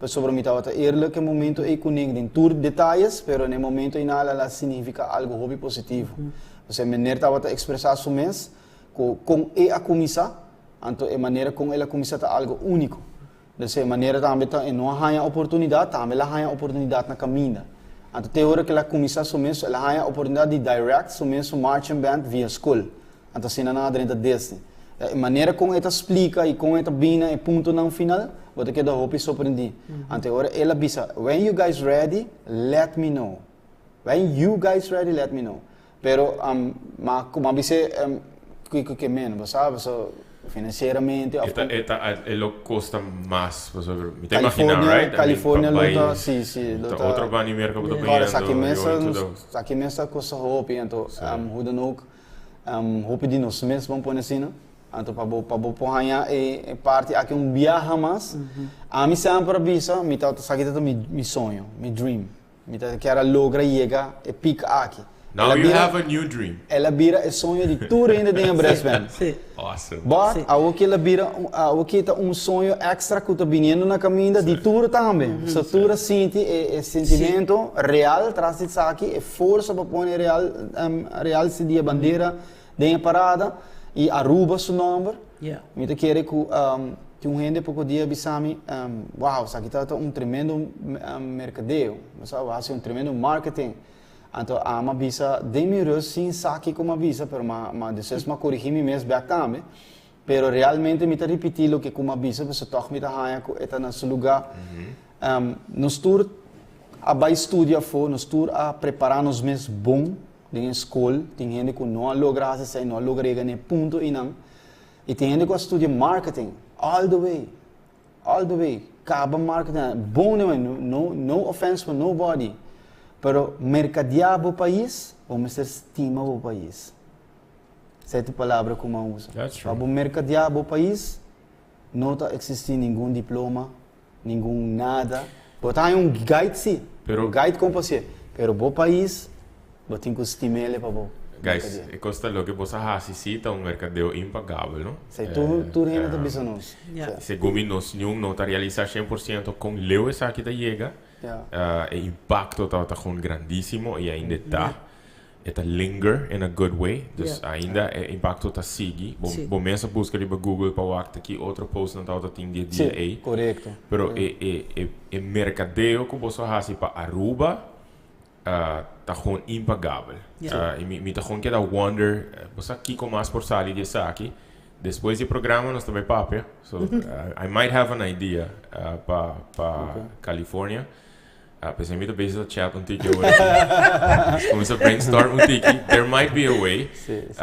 pasobra mi tabata eerlijk e momento ei kuné den tur detayes, pero na e momento ei nan a signifiká algo hopi positivo. Pasobra e meneer tabata ekspresá su mes ku kon e a kuminsá, anto e manera kon el a kuminsá ta algo úniko. Dus e manera tambe ta e no a haña oportunidat, tambe el a haña oportunidat na kaminda. Anto te ora ku el a kuminsá su mes, el a haña oportunidat di direct su mes su marching band via skol. Anto asina nan a drenta Disney. E manera kon e ta splika i kon e ta bini na e puntonan final, bo ta keda hopi sorprendí. Anto e ora el a bisa, When you guys ready, let me know. When you guys ready, let me know. Pero ma ku a bis'é kiko ke meno, bo sa, paso finansieramente of. E ta e lo kosta mas, pasobra mi ta imaginá, right? California lo ta, si, si, lo ta. Otro banda di Merka bo ta bayendo. Esaki mes ta, esaki mes ta kosta hopi, anto hoe dan ook hopi di nos mes bo pone asina, anto pa bo pa bo por haña e parti aki un biaha mas, ami semper a bisa mi ta esaki ta mi mi soño, mi dream. Mi ta kier a logra yega e peak aki. Now you have a new dream. El a bira e soño di tur hende den e brass band. Sí. Awesome. But sí. Awo ki el a bira, awo ki ta un soño extra ku ta biniendo na kaminda di tur tambe. Mm -hmm. So tur a sinti e, e sentimento sí. Real tras di esaki, e forsa pa pone real, real si di e bandera den e parada i Aruba su nomber. Yeah. Mi ta kere ku tin un hende poko dia bisa mi, wow, esaki ta ta un tremendo merkadeo, bo sa, bo hasi un tremendo marketing. Anto ami a bisa den mi rus sin sa kiko mi a bisa, pero mi a despues mi a korigí mi mes bèk tambe. Pero realmente mi ta ripití loke ku mi a bisa pasobra tòg mi ta haña ku e ta na su lugá. Nos tur a bai studia afó, nos tur a prepará nos mes bon den e skol. Tin hende ku no a logra hasi esei, no a logra yega na e punto einan. I tin hende ku a studia marketing all the way, all the way, kaba marketing, bon den way, no, no offense for nobody, pero merkadeá bo pais, bo mester stima bo pais. Esei ta e palabra ku mi a usa. That's true. Pa bo merkadeá bo pais, no ta eksistí ningun diploma, ningun nada. Bo ta haña un guide sí, Pero- un guide kon pa hasié, pero bo pais bo tin ku stim'el pa bo Guys, merkadea. e kos ta loke bo sa hasi sí ta un merkadeo impagabel, no? Esei tur tur hende ta bisa nos. Ja. Sí. Segun mi nos niun no ta realisá 100% kon leu esaki ta yega. Ja. E impakto tabata gewoon grandísimo i ainda e ta. E ta linger in a good way. Dus ainda e impacto ta sigui. Bo, Sí. bo mes a busca riba Google pa wak ta ki otro postnan tabata tin di e Sí, dia ei. korekto. Pero e, e, e, e mercadeo ku boso a hasi pa Aruba ah, ta gewoon impagabel. Ja. Ah, i mi, mi ta gewoon keda wonder, eh, bo sa kiko mas por sali di esaki. Despues di e programa nos ta bai papia. So, ah, I might have an idea ah, pa, pa California. Ah, pensé mi ta bezig ta chat un tiki awor. Nos cuminsa brainstorm un tiki. There might be a way. Sí, sí.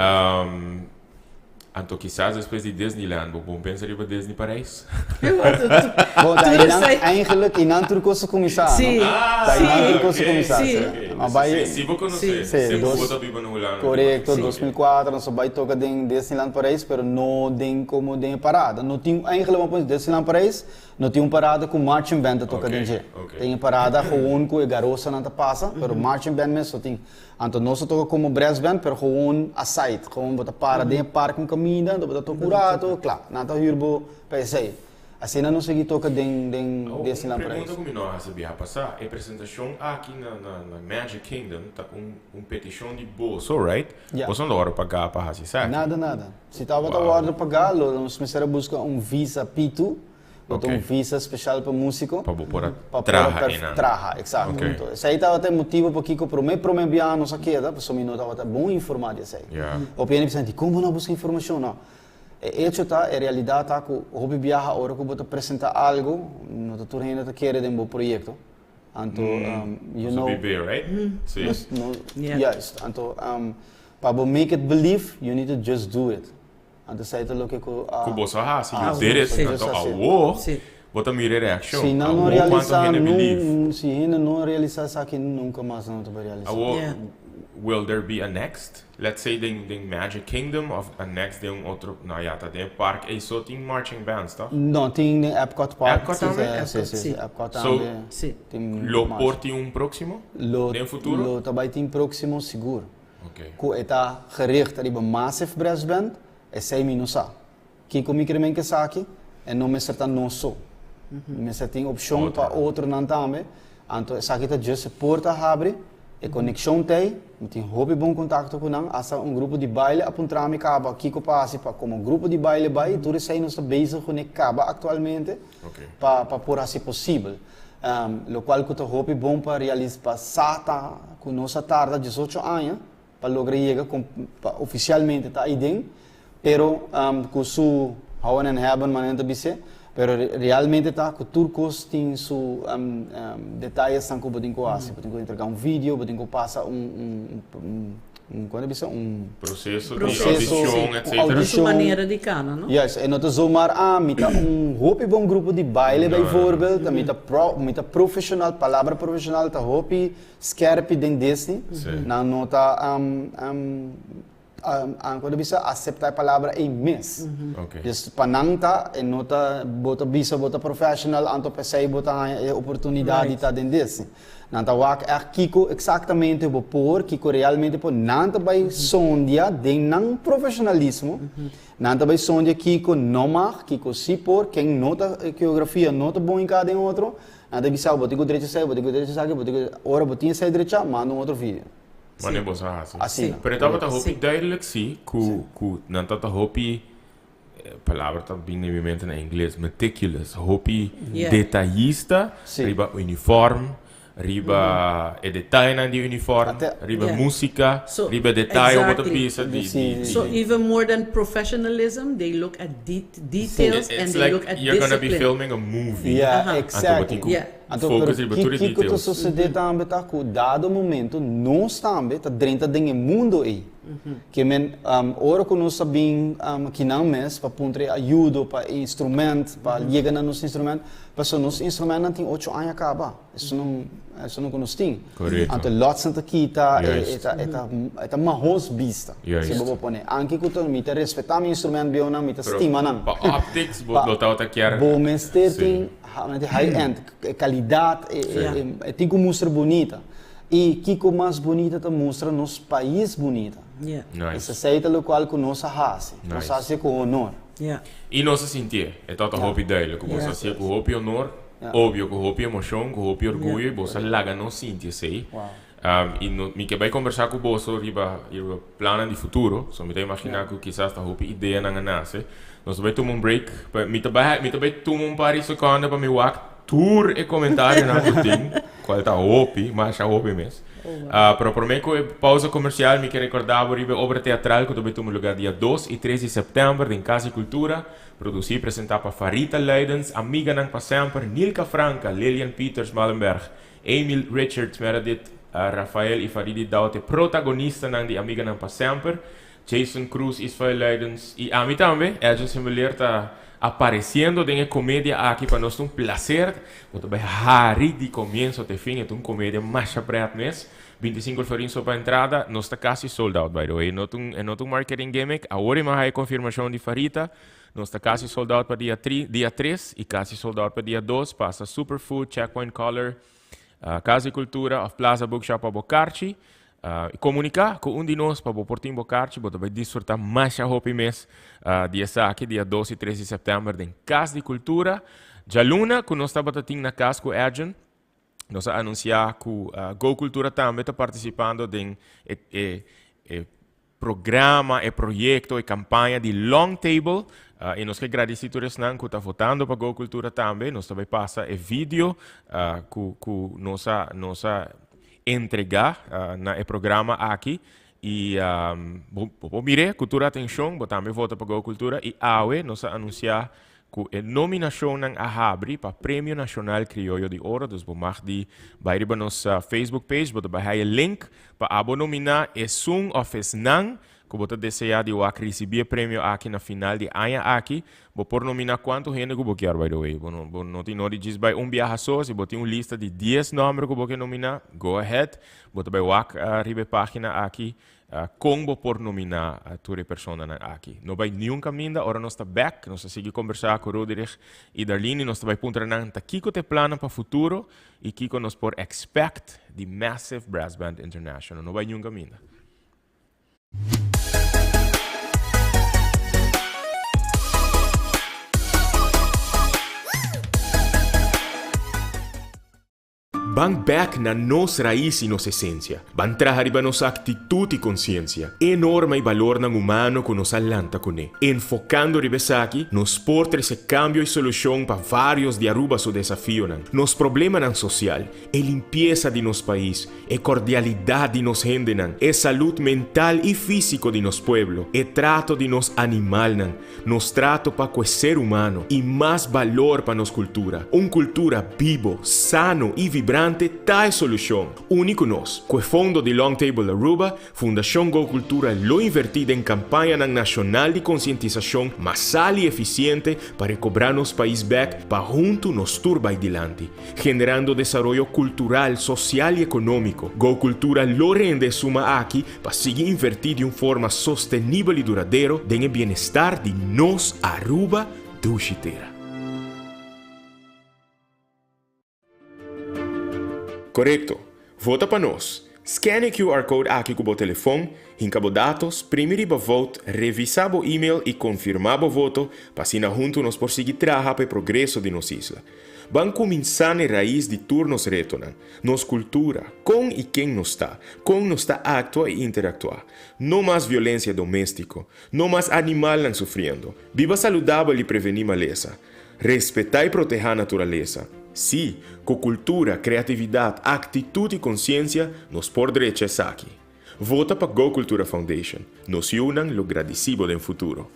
Anto kisas despues di Disneyland, bo bon pensa riba Disney Parijs? Bo, ta Tur einan, esei. eigenlijk einan tur kos a kuminsá, no? Sí, Ta einan sí. tur kos a kuminsá, Sí. sí. Ma bai- Sí, sí bo konosé. Sí. Sí, Tempu dos- bo ta biba na Hulanda. Korekto, Sí. 2004 nos a bai toka den Disneyland Parijs, pero no den komo den e parada. No tin, eigenlijk bo pone Disneyland Parijs, No tin un parada ku marching band ta toka den dje. Tin e parada gewoon ku e garosanan ta pasa, pero marching band mes no tin. Anto nos ta toka komo brass band, pero gewoon aside. Gewoon bo ta para den e park un kaminda, anto bo ta toka un rato, kla. Nan ta hür bo pa esei. Asina nos sigui toka den den Disneyland Un Parijs. pregunta ku mi no a hasi biaha pasá. E presentashon aki na na Magic Kingdom ta un un petishon di boso, right? Ya. Boso no ta wòrdu pagá pa hasi esaki? Nada, nada. Si tabata wòrdu pagá, lo nos mester a buska un visa P2. Bo ta un visa special pa musico. Pa bo por a Pa por a traha per einan. traha, exacto. Ok. Entonces, esei tabata e motibo pakico prome prome biaha nos a keda, pasobra mi no tabata bon informa di esei. Ja. Hopi hende bisa, dikon bo no a buska informacion? No. E hecho ta, e realidad ta cu hopi biaha ora cu bo ta presenta algo, no ta tur hende ta kere den bo proyecto. Anto, you Nos a know. bibe, right? Si. Nos, no, Ja. juist. Anto, pa bo make it believe, you need to just do it. Anto esei ta loke ku a. Ku boso a hasi, Ah, you did it, sí. anto Just hasi. awo Sí. bo ta mira e reakshon. Si nan no Awo kuantu realisá hende believe. nun, si hende no realisá esaki nunka mas nan no ta por realisá. Awo Yeah. will there be a next? Let's say den den Magic Kingdom of a next den un otro, no ya ta den e park ei so tin marching bands toch? No, tin den Epcot Park. Epcot Sí, tambe? sí, Epcot, sí, sí, sí. Epcot So- tambe. Sí. Tin Lo march. por tin un próximo? Lo, Den futuro? Lo ta bai tin próximo sigur. Ok. Ku e ta gericht riba massive brass band, esei mi no sa. Kiko mi kere men ku esaki? E no mester ta nos so. Mester tin opshon pa otronan tambe. Anto esaki ta just e porta habri, e konekshon t'ei, mi tin hopi bon kontakto ku nan, asta un grupo di baile a puntra mi kaba kiko pa hasi pa komo grupo di baile bai, i tur esei nos ta bezig kuné kaba aktualmente pa pa por hasi posibel. Lokual ku ta hopi bon pa realis pa sa ta ku nos a tarda diesocho aña pa logra yega kon pa ofisialmente ta aiden, pero ku su houden en hebben manera nan ta bis'é, pero realmente ta ku tur kos tin su detayesnan ku bo tin ku hasi, bo tin ku entrega un video, bo tin ku pasa un un un un kon ta bisa un Proseso di Proseso, audishon sí. etcetera. Audishon. Su manera di kana, no? Juist, e no ta zomaar ah mi ta un hopi bon grupo di baile No, no, no. bijvoorbeeld, mi ta pro mi ta profesional, palabra profesional ta hopi Skerpi den Disney, nan no ta kon ta bisa asepta e palabra ei mes. Dus pa nan ta e no ta bo ta bisa bo ta professional anto p'esei bo ta haña e oportunidat di ta den Disney. Nan ta wak ègt kiko eksaktamente bo por, kiko realmente por, nan ta bai sondia den nan profesionalismo, nan ta bai sondia kiko no mag, kiko si por, ken no ta geografia no ta bon hinká den otro. Nan ta bisa bo, bo tin ku drecha esei, bo tin ku drecha esaki, bo tin ku. Ora bo tin esei drechá, manda un otro video. Wanneer bo sa hasi. Asina. Pero e tabata hopi duidelijk si, ku ku nan tabata hopi, palabra ta bin na mi mente na ingles, meticulous, hopi detayista riba uniform, riba e detayenan di uniform, riba músika, riba detaye bo ta bisa di di. So even more than professionalism, they look at details and It's they like look at you're gonna be discipline. filming a movie. Yeah, Anto bo exactly. tin ku Anto, focus pero riba tur e kiko ta details. sosodé tambe ta ku dado momento nos tambe ta drenta den e mundo ei. Ke men ora ku nos ta bin kinan mes pa puntra e ayudo pa e instrument, pa yega na nos instrument, pasobra nos instrumentnan tin ocho aña kaba. Esun esun ku nos tin. Korekto. Anto lòtsen ta kita, e Juist. e ta e ta e ta mahos bista, si Juist. bo por pone. Anke ku ta mi ta respetá mi instrument bionan, mi ta Pero stima nan. pa optics bo Pa lo tabata kier bo mester Sí. tin high end, e kalidat, e Sí. e e tin ku mustra bunita. I kiko mas bunita ta mustra nos pais bunita. Yeah. Nice. Esei ta lokual ku nos a hasi. Nos Nice. a hasi ku honor. Yeah. I nos a sintié. E tabata hopi duidelijk ku boso Yeah. a hasié ku hopi honor. Obvio, ku hopi emoshon, ku hopi orguyo i boso a laga nos sinti esei. I no, mi ke bai kombersá ku boso riba riba plannan di futuro, so mi ta imaginá ku kisas ta hopi ideanan a nase. Nos ta bai tuma un break, pa mi ta bai mi ta bai tuma un par di sekonde pa mi wak tur e komentarionan ku tin, kual ta hopi, masha hopi mes. Pero promé ku e pausa komersial mi ke rekordá bo riba e obra teatral ku ta bai tuma lugá dia dos i tres di sèptèmber den Kas di Kultura. Produsí i presentá pa Farita Luidens, Amiganan pa Semper, Nilka Franca, Lilian Pieters Malenberg, Emil Richards, Meredith Rafael i Faridi Daut e protagonistanan di Amiganan pa Semper, Jason Cruz, Isfael Luidens i ami tambe, Edjean Semeleer ta apareciendo den e comedia aki pa nos ta un placer, bo ta bai hari di comienzo te fin, e ta un comedia masha pret mes. 25 florin so pa entrada, nos ta casi sold out by the way, no ta un e no ta un marketing gimmick, awor e mas hay confirmacion di Farita, nos ta casi sold out pa dia tri dia tres y casi sold out pa dia dos, pasa Superfood, Checkpoint Color, Casa di Cultura of Plaza Bookshop pa bo karchi, y comunica cu un di nos pa bo por tin bo karchi, bo ta bay disfruta masha hopi mes di esaki dia dos y tres di september den Cas di Cultura, djaluna cu nos tabata tin na cas cu Edjean. Nos a anuncia cu Go Cultura tambe ta participando den e e e programa, e proyecto, e campaña di Long Table. Y nos ke gradici tur esnan cu ta votando pa Go Cultura tambe. Nos ta bay pasa e video cu cu nos a nos a entrega na e programa aki. Y bo bo por mir'e cu tur atencion. Bo tambe vota pa Go Cultura. Y awe nos a anuncia Ku e nominashonnan a habri pa Premio Nashonal Krioyo di Oro, dus bo mag di bai riba nos Facebook page, bo ta bai haya link pa abo nominá esun òf esnan ku bo ta deseá di wak risibí e premio aki na final di aña aki. Bo por nominá kuantu hende ku bo kier, by the way. Bo no bo no tin nodi djis bai un biaha so. Si bo tin un lista di dies nòmber ku bo ke nominá, go ahead. Bo ta bai wak riba e página aki Kon bo por nominá tur e personanan aki? No bai niun kaminda, ora nos ta bèk, nos ta sigui kombersá ku Roderich i Darlene i nos ta bai puntra nan ta kiko ta e plannan pa futuro i kiko nos por expect di Massive Brass Band International. No bai niun kaminda. Ban bek na nos rais i nos esensia. Ban traha riba nos aktitut i konsiensia, e norma i balornan humano ku nos a lanta kuné. Enfokando riba esaki, nos por trese kambio i solushon pa vários di Aruba su desafionan, nos problemanan sosial, e limpiesa di nos pais, e kordialidat di nos hendenan, e salud mental i físiko di nos pueblo, e trato di nos animalnan, Nos trato pa ku e ser humano i mas balor pa nos kultura. Un kultura bibo, sano i vibrante ta e solushon. Uni ku nos. Ku e fondo di Long Table Aruba, Fundashon Go Cultura lo invertí den kampañanan nashonal di konsientisashon masal i efisiente pa rekobrá nos pais bèk pa huntu nos tur bai dilanti, generando desaroyo kultural, sosial i ekonómiko. Go Cultura lo rende e suma aki Pa sigui invertí di un forma sostenibel i duradero den e bienestar di nos Aruba dushi tera. Korekto! Vota pa nos! Scan e QR code aki ku bo telefon, hinka bo datos, primi riba Vote, revisá bo email i konfirmá bo voto pa asina huntu nos por sigui traha pa e progreso di nos isla. Ban kuminsá n'e rais di tur nos retonan, nos kultura, kon i ken nos ta, kon nos ta aktua i interaktuá. No mas violensia doméstiko, no mas animalnan sufriendo. Biba saludabel i prevení malesa. Respetá i protehá naturalesa. Sí, ku kultura, kreatividat, aktitut i konsiensia nos por drecha esaki. Vota pa Go Cultura Foundation. Nos yunan lo gradisí bo den futuro.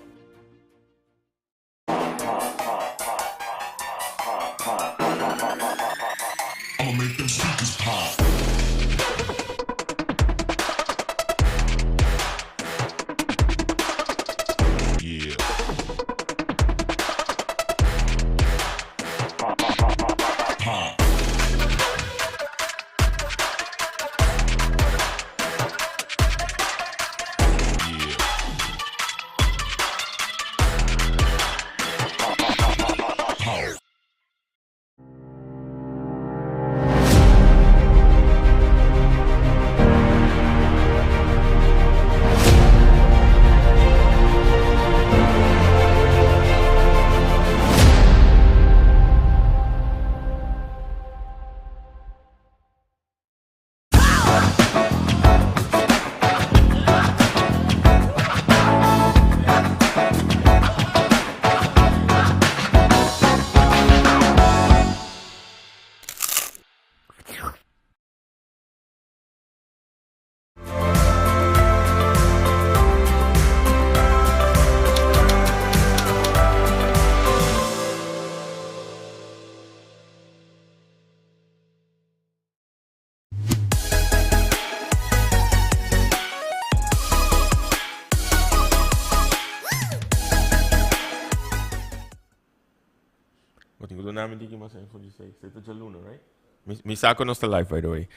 Bo tin ku duna mi tiki mas info di esei. Esei ta djaluna, right? Mi, mi sa ku nos ta live, by the way.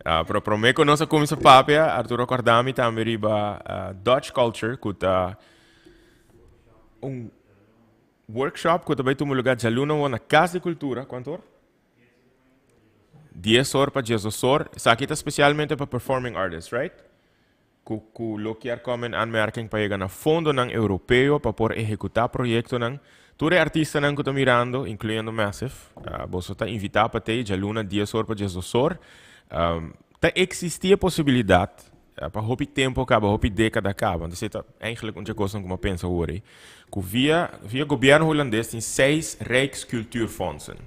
Ah, pero promé ku nos a kuminsá papia, Arturo a kòrda mi tambe riba ah, Dutch culture, ku ta un workshop ku ta bai tuma lugá djaluna wou na Kas di Kultura. Kuantu or? Dies or pa diesdos or. Esaki ta spesialmente pa performing artists, right? Ku ku lo kier kom en aanmerking pa yega na fondonan europeo pa por ehekutá proyektonan. Tur e artistanan ku ta mirando, inkluyendo Massive, boso ta invitá pa tei djaluna dies or pa diesdos or. Ta eksistí e posibilidat pa hopi tempu kaba, hopi dékada kaba, anto esei ta eigenlijk un dje kosnan ku mi a pensa awor ei, ku via via gobièrnu hulandes tin seis Rijkscultuurfondsen.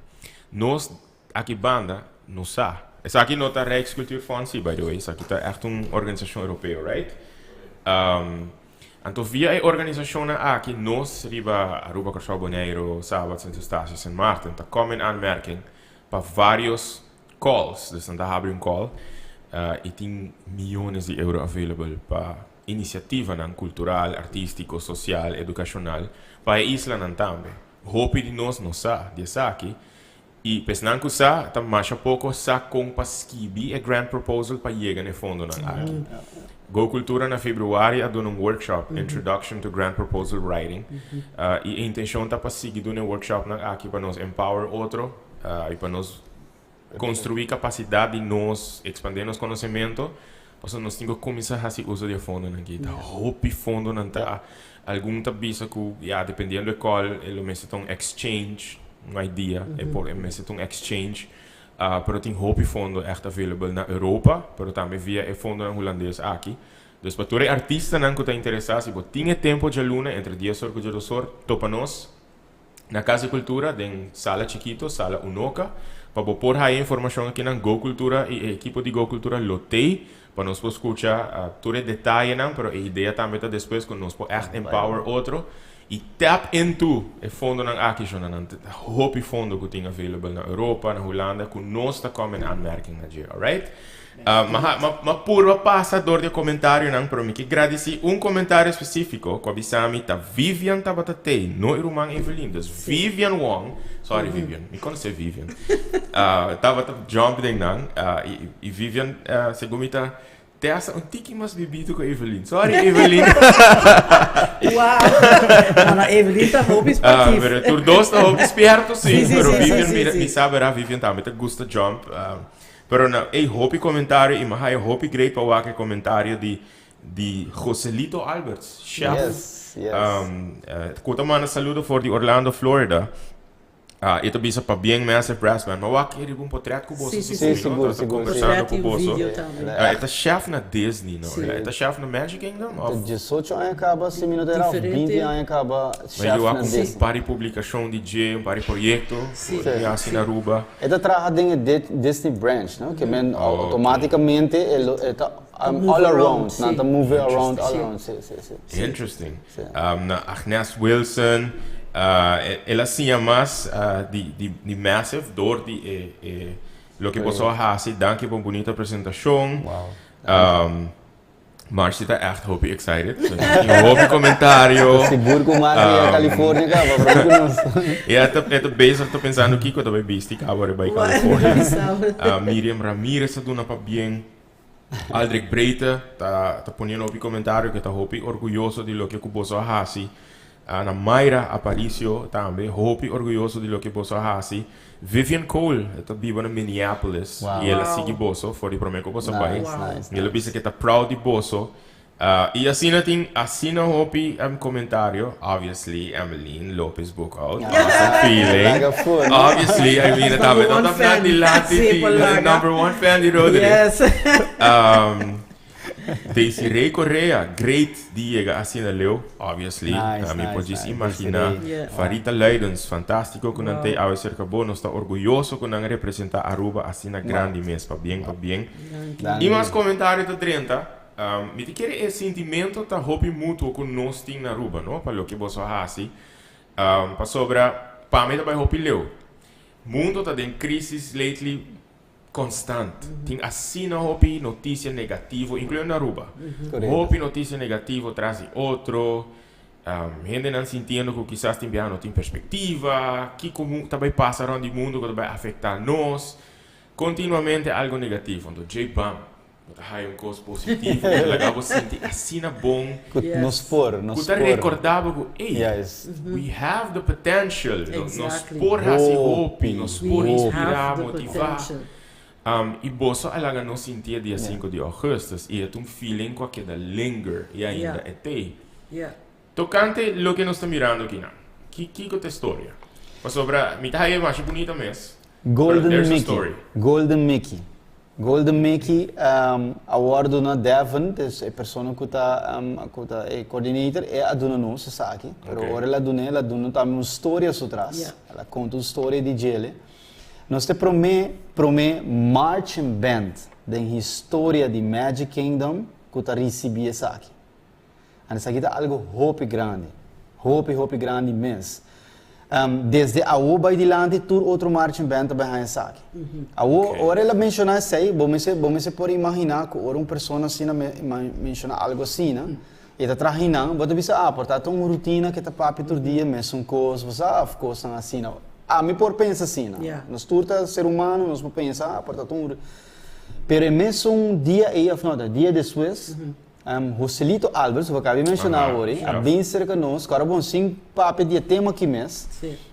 Nos aki banda no sa. Esaki no ta Rijkscultuurfonds si, by the way, esaki ta ègt un organisashon europeo, right? Anto via e organisashonnan aki nos riba Aruba, Kòrsou, Boneiru, Saba, Sint Eustatius, Sint Maarten ta kòm in aanmerking pa vários calls, dus nan ta habri un call i tin miyones di euro available pa. inisiativanan kultural, artístiko, sosial, edukashonal pa e islanan tambe. Hopi di nos no sa di esaki i pa esnan ku sa ta masha poko sa kon pa skibi e grant proposal pa yega na e fondonan aki. Go Cultura na februari a duna un workshop, Introduction to Grant Proposal Writing, i e intenshon ta pa sigui duna e workshopnan aki pa nos empower otro i pa nos Construi capacidad di nos, expande nos conocemento, pasobra nos tin cu cuminsa haci uso di e fondonan aki. Ta hopi fondonan ta, algun ta bisa cu ya dependiendo e call e lo mester ta un exchange, un idea, e por e mester ta un exchange, pero tin hopi fondo echt available na Europa, pero tambe via e fondonan Hulandes aki. Dus pa tur e artistanan cu ta interesa, si bo tin e tempo djaluna entre dies or cu djados or, topa nos. Na Cas di Cultura den sala chikito, sala Unoca, pa bo por haya informacion akinan Go Cultura y e ekipo di Go Cultura lo tey pa nos por scucha tur e detayenan, pero e idea tambe ta despues cu nos por echt empower otro y tap into e fondonan aki, shonnan. Ta hopi fondo cu tin available na Europa, na Hulanda, cu nos ta come in aanmerking na dje, alright? Ma purba pasa dor di e comentarionan, pero mi ke gradici un comentario specifico cu a bisa mi ta Vivian tabata tey, no e ruman Evelyn. Dus Vivian Wong, sorry Vivian, mi conoce Vivian, tabata jump den nan y Vivian segun mi ta te hasta un tiki mas bibito cu Evelyn. Sorry Evelyn. Wow. No, no, Evelyn ta hopi sportief. Pero tur dos ta hopi spierto, si. Pero Vivian, mi sa bera Vivian tambe ta gusta jump. Pero na ey hopi comentario y mi haya hopi great pa wak e comentario di di Joselito Alberts, chef. Yes, yes. Cu ta manda saludo for di Orlando, Florida. E ta bisa pabien Massive Brass Band. Ma wak e riba un potret cu boso Si, si, si si. cu mi, Sigur, no? Ta sigur, si. conversando Potret cu y un boso. video tambe. E ta chef na Disney, no? Si. E ta chef na Magic Kingdom of? Ta 18 aña caba, si mi no ta erra, of Diferente. 20 aña caba Ma chef yo wak na un Disney. par di publicacion di dje, un par di proyecto Si. cu e haci na Aruba. E ta traha den e Disney branch, no? Ke men automaticamente e lo e ta all around, nan ta move around all around, si, si, si. Interesting. Na Agnes Wilson, el a siña mas di di Massive door di e e loke boso a hasi. Danki pa un bunita presentacion. Wow. Marcy ta echt hopi excited. So, tin hopi comentario. Sigur cu Marcy um, California caba, pero cu nos. E ta, e ta bezig ta pensando kiko ta bay bisti caba ora bay California. Miriam Ramirez ta duna pabien. Aldrich Breite ta, ta poniendo hopi comentario que ta hopi orgulloso di loke cu boso a haci. Ana Mayra Aparicio tambe hopi orguyoso di loke boso a hasi. Vivian Cole e ta biba na Minneapolis Wow. y el a sigui boso for di prome cu boso a bai. Nice, nice, Y el a nice. bisa cu e ta proud di boso. Y asina tin asina hopi comentario. Obviously Emmeline Lopez Boekhoudt. Awesome feeling. Laga fu, no? Obviously, I mean, Number tambe one no ta fan. dilanti Sí, di por laga. number one fan di Roderick. Yes. Desiree Correa, great di yega asina leu, obviously. Nice, Mi por nice, djis nice. imagina. Desiree. Yeah. Farita Luidens, fantastico cu nan Wow. tey awe cerca bo. Nos ta orguyoso cu nan a representa Aruba asina grandi mes. Pabien, pabien. Danki. Y mas comentario ta drenta. Mi ta kere e sintimento ta hopi mutuo cu nos tin na Aruba, no? Pa loke boso a haci. Pasobra pa mi ta bay hopi leu. Mundo ta den crisis lately. Constant. Tin asina hopi noticia negativo, incluyendo Aruba. Hopi noticia negativo tras di otro. Hendenan sintiendo cu kisas tin biaha no tin perspectiva, kico ta bay pasa rond di mundo cu ta bay afecta nos. Continuamente algo negativo. Anto djey bam, bo ta haya un cos positivo cu ta laga bo sinti asina bon. Cu nos por, nos Cu ta por. recorda bo cu, ey, Juist. we have the potential. Nos Exactly. por haci hopi, nos por We inspira, have the motiva. potential. Y boso a laga nos sinti e dia 5 di augustus y e ta un feeling cu a keda linger y ainda e t'ey. Yeah. Tocante loke nos ta mirando akinan, ki kico ta e storia? Pasobra mi ta haya e masha bunita mes, pero Golden there's a Mickey, story. Golden Mickey. Golden Mickey a wòrdu na Devon, dus e persona ku ta ku ta e coordinator e a duna nos esaki, pero ora el a dun'é el a duna tambe un storia su tras, el a konta un storia di djele. Nos ta e promé promé marching band den historia di Magic Kingdom ku ta risibí esaki. Anto esaki ta algo hopi grandi, hopi hopi grandi mes. Desde awo bai dilanti tur otro marching band ta bai haña esaki. Awo, ora el a menshoná esei, bo mester bo mester por imaginá ku ora un persona asina menshoná algu asina, e ta traha einan, bo ta bisa, ah, por ta ta un rutina ku e ta papia tur dia mesun kos, bo sa, òf kosnan asina. Ami por pensa asina. Nos tur ta ser humano, nos por pensa, ah, por ta ta un. Pero e mesun dia ei òf no, ta dia despues, Joselito Alberts, bo acaba di menciona awor, a bin cerca nos, cu ora bon sin papia di e tema aki mes,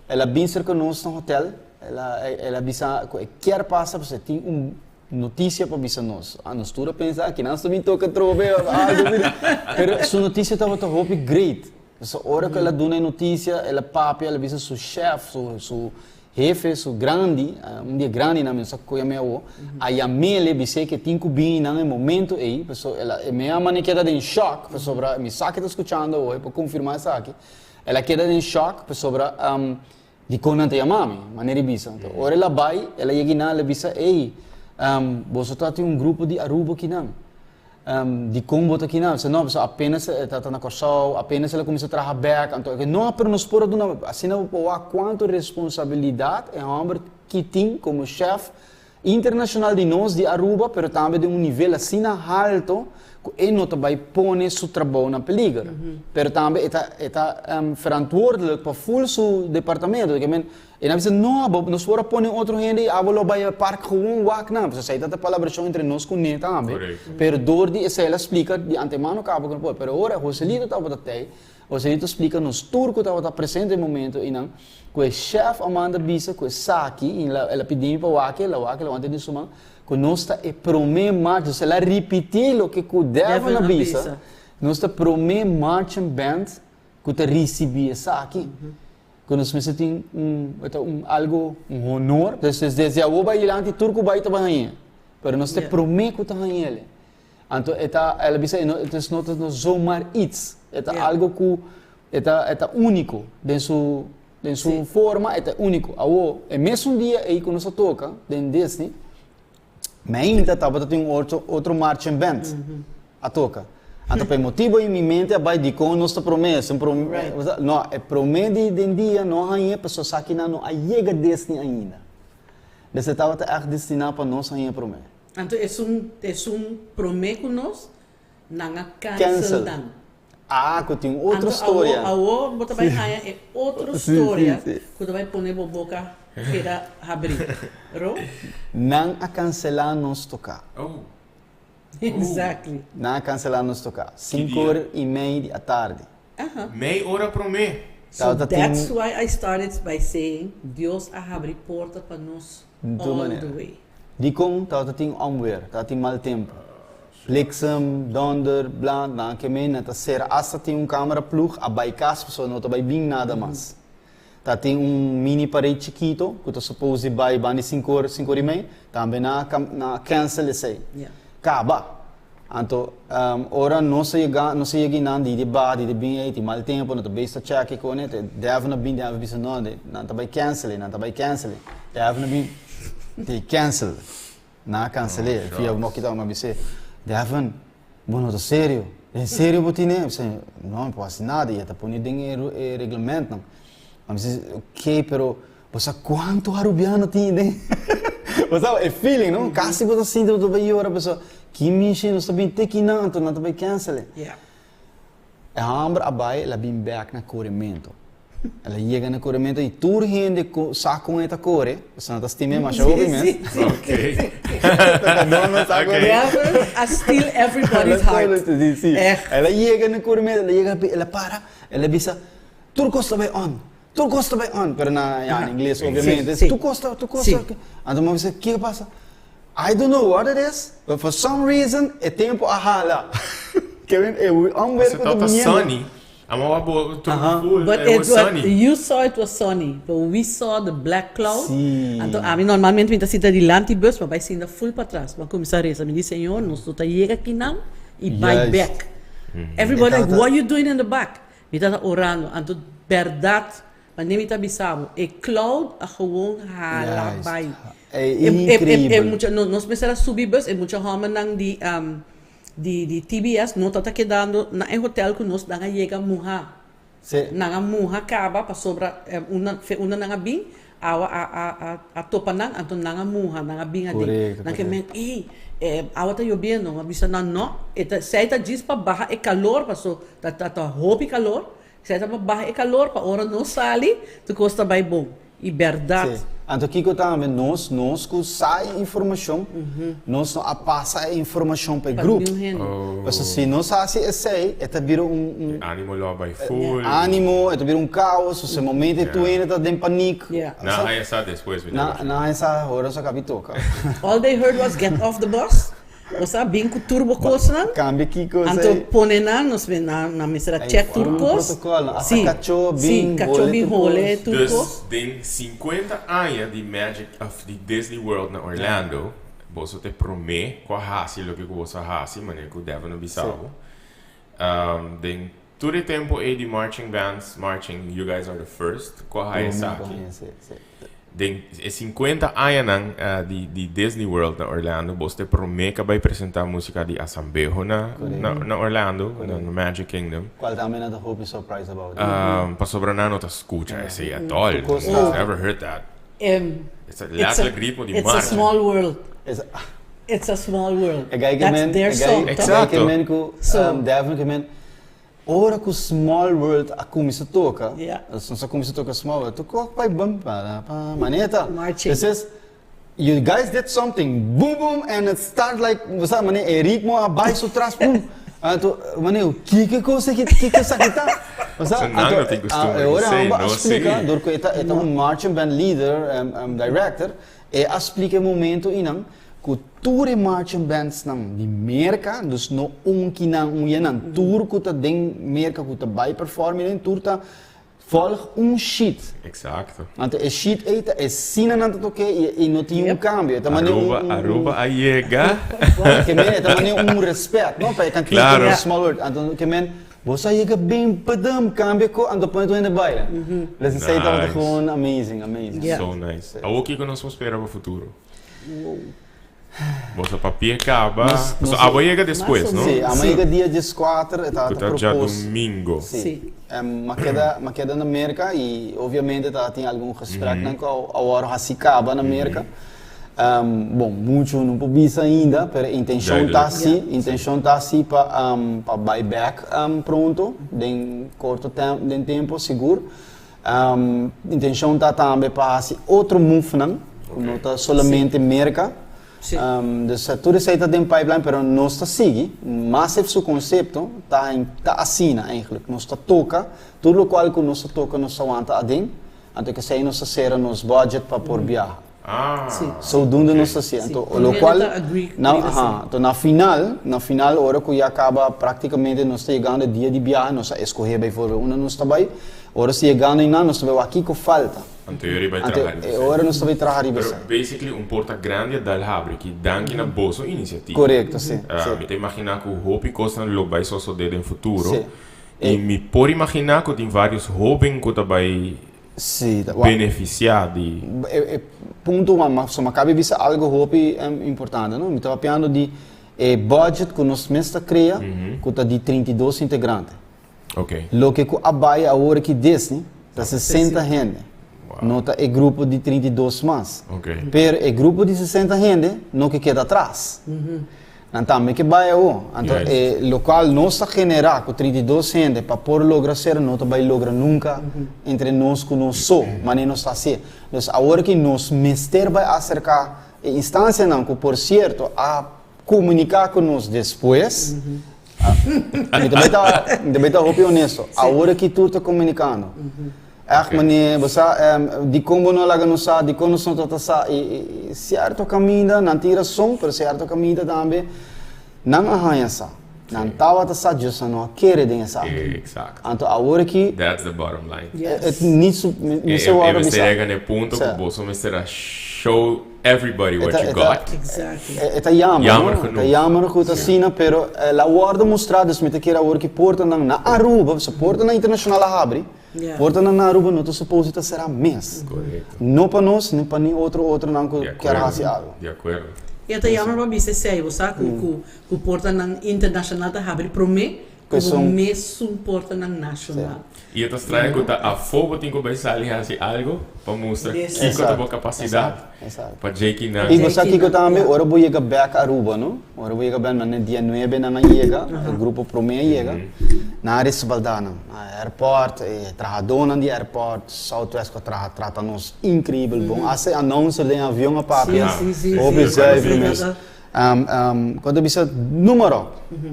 el a bin cerca nos na hotel, el a, el a bisa cu e kier pasa pasobra e tin un noticia pa bisa nos. Ah, nos tur a pensa, aki nan ta bin toca trobe of algo asina. Pero su noticia tabata hopi great. Pasobra ora cu el a duna e noticia, el a papia, el a bisa su chef, su, su Hefe su grandi, un di e grandinan, mi no sa ku yam'é awo, a yam'é bis'é ku e tin ku bini nan e momento ei, pasobra el a, e mea manera keda den shòk, pasobra mi sa ku e ta skuchando awo, e por konfirmá esaki, el a keda den shòk pasobra dikon nan ta yama mi, manera e bisa. Anto ora el a bai, el a yega einan, el a bisa, ey, boso ta tin un grupo di Aruba akinan. Dikon bo ta kina? Bisa no, pasobra apenas e ta na Kòrsou, apenas el a kuminsá traha bèk, anto e no, pero nos por a duna, asina bo por wak kuantu responsabilidat e hòmber ki tin komo shèf internashonal di nos di Aruba, pero tambe den un nivel asina halto ku e no ta bai pone su trabou na peliger. Pero tambe e ta e ta verantwoordelijk pa ful su departamento. E nan bisa, No, bo nos por a pone otro hende i abo lo bai e park gewoon wak nan. Pasobra esei ta ta palabrashon entre nos ku ne tambe. Pero dor di esei el a splika di antemano kaba ku no por. Pero ora Joselito tabata tei, Joselito splika nos tur ku tabata presente e momento einan, ku e shèf a manda bisa ku esaki, i el a pidi mi pa wak el, a wak el, a wanta den su man, ku nos ta e promé march. Entonces el a ripití loke ku Devon a bisa, nos ta promé marching band ku ta risibí esaki. Ku nos mester tin un, e ta un algo, un honor. Des, desde awor bai dilanti tur ku bai ta bai hañ'é. Pero nos ta e promé ku ta hañ'é. Anto e ta, el a bisa, e no, het is no, no zomaar iets. E ta algo ku e ta, e ta úniko den su, den su forma, e ta úniko. Awor, e mesun dia ei ku nos a toka den Disney, Mainta tabata tin un otro, otro marching band a toca. Anto pa e motibo ei mi mente a bai dikon nos ta prome, es un prome, no, e prome di den dia no a hañ'é pasobra esakinan no a yega Disney ainda. Des e tabata ègt destiná pa nos hañ'é prome. Anto esun, esun prome ku nos, nan a cancel nan. Ah, ku tin otro Anto storia. awo, awo bo ta bai haña e otro storia ku ta bai pone bo boka keda habrí. Ro? Nan a kanselá nos toká. Oh. Exactly. Nan a kanselá nos toká. Sinku or i mei di atardi. Aha. Mei ora promé. So Tabata tin. that's why I started by saying Dios a habri porta pa nos all the way. Dikon tabata tin onweer, tabata tin mal tempu. Bliksem, donder, bla, nan ke mei nan ta sera asta tin un camera ploeg a bai cas pasobra no ta bai bin nada mas. Ta tin un mini parade chikito cu ta suppose di bai banda di cinco or, cinco or y mei, tambe nan a nan a cancel esey. Caba. Anto ora nos a yega nos a yega einan di di baha di di bin ey tin mal tempo no ta bay sta check e cone te Devon a bin Devon a bisa no nan ta bai cancel e nan ta bai cancel e Devon a bin they cancel. Nan a cancel'é. Oh, Via shucks. moki tabata bis'é, Devon, bo no ta serio. Den serio bo tine? Mi bisa, no, mi por hasi nada. I e ta pone den e e reglamentnan. Mi bisa, ok, pero bo sa kuantu Arubiano tin den? Bo sa, e feeling, no? Kasi bo ta sinti bo ta bai yora, pasobra ki mishi nos ta bin te kinan, anto nan ta bai cancel'é. Yeah. E hòmber a bai, el a bin bèk na korementu. El a yega na korementu i tur hende ku sa kon e ta kore, pasobra nan ta stim'é masha hopi mes. Oké. Tokadónan sa kon e. Never a steal everybody's heart. Sí, sí. Ègt. El a yega na korementu, el a yega, el a para, el a bisa, Tur kos ta bai on, tur kos ta bai on. Pero na, ya, na ingles obviamente. Sí, sí. Tur kos ta, tur kos ta. Anto mi a bisa, kiko a pasa? I don't know what it is, but for some reason e tempo a hala. Kevin, e onweer ku ta Tabata biniendo. sunny. Amo a bo tur full, But it it was was, sunny. you saw it was sunny, but we saw the black cloud. Sí. Anto ami normalmente mi ta sinta dilanti bus, ma bai sinta full patras. Mi a cuminsa reza, mi di, Señor, nos no ta yega kinan y bai Juist. bek. Everybody E like, tabata- what you doing in the back? Mi tata orando, anto berdad Mane mi ta bisa bo, e cloud a gewoon hala Juist. bai. E E, e, e increíbel. mucha, no, nos mester a subi bus, e mucha homennan di, di, di TBS no tata kedando na e hotel ku nos, nan a yega muhá. Nan a muha kaba pasobra unda fe unda nan a bin awa a a a a topa nan anto nan a muha nan a bin aden. Nan ke men ey awa ta yobiendo mi a bisa nan no e ta esei ta djis pa baha e kalor paso ta ta ta hopi kalor esei ta pa baha e kalor pa ora nos sali tur kos ta bai bon. I bèrdat. Sí. Anto kiko tambe nos, nos ku sa e informashon, nos no a pasa e informashon pa e Pa grup. niun hende. Pasobra si nos hasi esei, e ta bira un, un E ánimo lo a bai full. ánimo, e ta bira un kaos, o momento e tur hende ta den panik. Yeah. Nan a haña sa despues, mi ta Nan, imagina. nan a haña sa ora nos a kabi toka. All they heard was get off the bus. Bo sa bin ku tur bo kosnan. Kambia kiko Anto esei. pone nan, nos men nan nan mester a Ei, check tur un kos. protokòl, no? Asta Sí, kachó sí, bin kachó hole bin tur hole kos. tur Dus kos. den 50 aña di Magic of di Disney World na Orlando, boso ta e promé ku a hasi loke ku boso a hasi, manera ku Devon a bisa bo. Den tur e tempu ei di marching bands marching, you guys are the first ku a haya Promé ku a esaki. haya, sí, sí. Den e 50 añanan di Disney World na Orlando, bos ta e promé ku a bai presentá músika di Asambeho na na Orlando, na Magic Kingdom. Kual tambe nan ta hopi surprise about. Pasobra nan no ta skucha esei at all. I've never heard that. It's a letterlijk ritmo di It's a marcha. small world. It's a small world. E gai ke That's men, their e gai, song, e toch? gai ke men ku, So. Devon ke men, Ora ku Small World a kuminsá toka, Yeah. nos a kuminsá toka Small World, tur kos bai bum pa pa manera. Marching. Entonces, you guys did something, boom boom, and it start like, bo sa, manera e ritmo a bai su tras, boom. Anto, manera, kiko kos aki, kiko esaki ta? Bo sa, So nan anto, no tin kustumber e di ora esei, amba a no, splika, sí. dor ku e ta, e ta un marching band leader, director, e a splika e momento einan, Ku tur e marching bandsnan di Merka, dus no un kinan un yenan, tur ku ta den Merka ku ta bai perform den, tur ta volg un sheet. Exacto. Anto e sheet ei ta e sina nan ta toke i i no tin un kambio. E ta mane un Aruba, un Aruba a yega. Ke men e ta mane un respet, no? Pa e kantika Claro. di Small World. Anto ke men bo sa yega bin padum kambia ko anto pone tur hende baila. Les esei tabata Nice. gewoon amazing, amazing. Yeah. So nice. Awor kiko nos por spera pa futuro? Bo ta papia caba. Nos, Paso nos, abo yega despues, no? Sí, amo yega dia 14, e Cu ta ta propos. djadomingo. Sí. Sí. M'a keda, m'a keda na Merca y obviamente ta tin algun gespreknan cu a wòrdu haci caba na Merca. Bon, mucho no por bisa ainda, pero e intencion ta Duidelijk. si, intencion ta si pa, pa bai bek pronto, den corto tem, den tempo sigur. Intencion ta tambe pa haci otro movenan, cu no ta solamente Merca. Dus tur esey ta den pipeline, pero nos ta sigui. Massive su concepto ta ta asina eigenlijk. Nos ta toca, tur locual cu nos ta toca nos ta wanta aden, anto esey nos ta cera nos budget pa por biaha. Ah, Zodoende ok. nos ta haci. Sí, Anto, tur lo hende cual, ta agree na, riba aha, esei. anto na final, na final ora cu ya caba practicamente nos ta yegando e dia di biaha, nos a escoge bijvoorbeeld unda nos ta bay, ora si yegando eynan nos ta bay wak kico falta. Anto e ora bay Anto traha riba e esei. ora nos ta bay traha riba Pero esei. basically un porta grandi a dal habri aki danki na boso iniciativa. Corecto, si, si. Mi ta imagina cu hopi cosnan lo bay sosode den futuro. Si. Y mi por imagina cu tin varios hoben cu ta bay Sí, ta wak. Beneficiá di. E e punto ma ma so ma cabe bisa algo hopi importante no. Mi ta papiando di e budget cu nos mes ta crea cu ta di 32 integrante. Ok. Loke cu a bay awor aki Disney ta 60 hende. No ta e grupo di 32 mas. Ok. Pero e grupo di 60 hende no ke keda atras. Nan tambe ke bai awo. Anto e lokual nos ta generá ku 32 hende pa por logra sera no ta bai logra nunka entre nos ku nos so, manera nos ta hasié. Dus awor ki nos mester bai aserká e instansianan ku por sierto a komuniká ku nos despues, mi ta bai ta mi ta bai ta hopi honesto, awor ki tur ta komunikando. Echt meneer, bo sa, dikon bo no laga nos sa, dikon nos no ta sa, i sierto kaminda nan tin rason, pero sierto kaminda tambe nan a haña sa. Nan tabata sa, just nan no a kere den esaki. Exacto. Anto awor aki. That's the bottom line. E ni su, mi se wòrdu E bisa. mester yega na e punto ku boso mester a show everybody what you got. Exactly. E ta jammer, Jammer no? genoeg. Ta jammer ku ta asina, pero el a wòrdu mustrá, dus mi ta kere awor ki portanan na Aruba, pasobra portanan internashonal a habri. Portanan na Aruba no ta supose ta será mes. Correcto. No pa nos, ni pa ni otro otronan ku Di kier acuerdo. hasi algo. Di acuerdo. E ta jammer pa bisa esei, bo sa, ku ku ku portanan internashonal ta habri promé. Ku bo mesun portanan nashonal. I e ta straño ku ta afó bo tin ku bai sali hasi algu pa mustra kiko ta bo kapasidat pa dje kinan. I bo sa kiko tambe, ora bo yega bèk Aruba, no? Ora bo yega bèk, nan e dia nuebe nan a yega, e grupo promé a yega, nan a respaldá nan. Na airport, e trahadónan di airport, Southwest ku a traha trata nos inkreibel bon. Asta e announcer den avion a papia hopi zuiver mes. Cu ta bisa numero.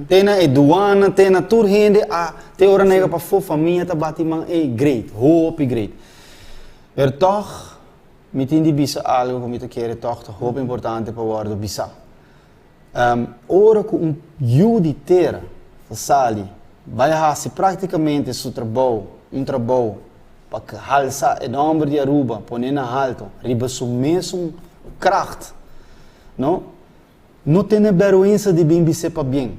Te na e duana, te na tur hende a te ora nega pafó famia ta bati man ey great, hopi great. Pero tog mi tin di bisa algo cu mi ta kere tog ta hopi importante pa wordo bisa. Ora cu un yu di tera ta sali bay haci practicamente su trabou, un trabou pa halsa e nomber di Aruba, pone na halto riba su mesun kracht, No, no tene berwensa di bin bis'é pabien.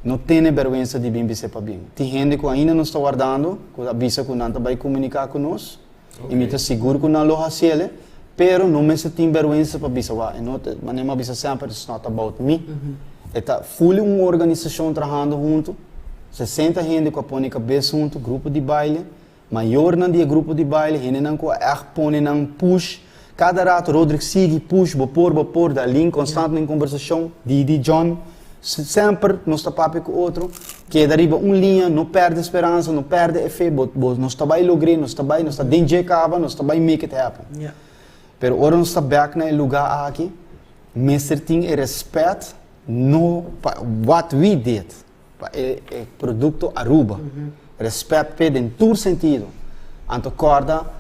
No tene berwensa di bin bis'é pabien. Tin hende ku ainda nos ta wardando, ku a bisa ku nan ta bai komuniká ku nos, i mi ta sigur ku nan lo hasiel, pero no mester tin berwensa pa bisa, wak, e no ta, manera mi a bisa semper, it's not about me. E ta ful un organisashon trahando huntu, 60 hende ku a pone kabes huntu, grupo di baile, Mayornan di e grupo di baile, hendenan ku a ègt pone nan push. Kada rato Roderick sigui push, bo por, bo por, Darlene konstant den kombersashon, Didi, John, semper nos ta papia ku otro. Keda riba un liña, no pèrdè speransa, no pèrdè e fe, bo, bo, nos ta bai logr'é, nos ta bai, nos ta den dje kaba, nos ta bai make it happen. Pero ora nos ta bèk na e lugá aki, mester tin e rèspèt no pa what we did. Pa e e producto Aruba. Respet p'e den tur sentido. Anto corda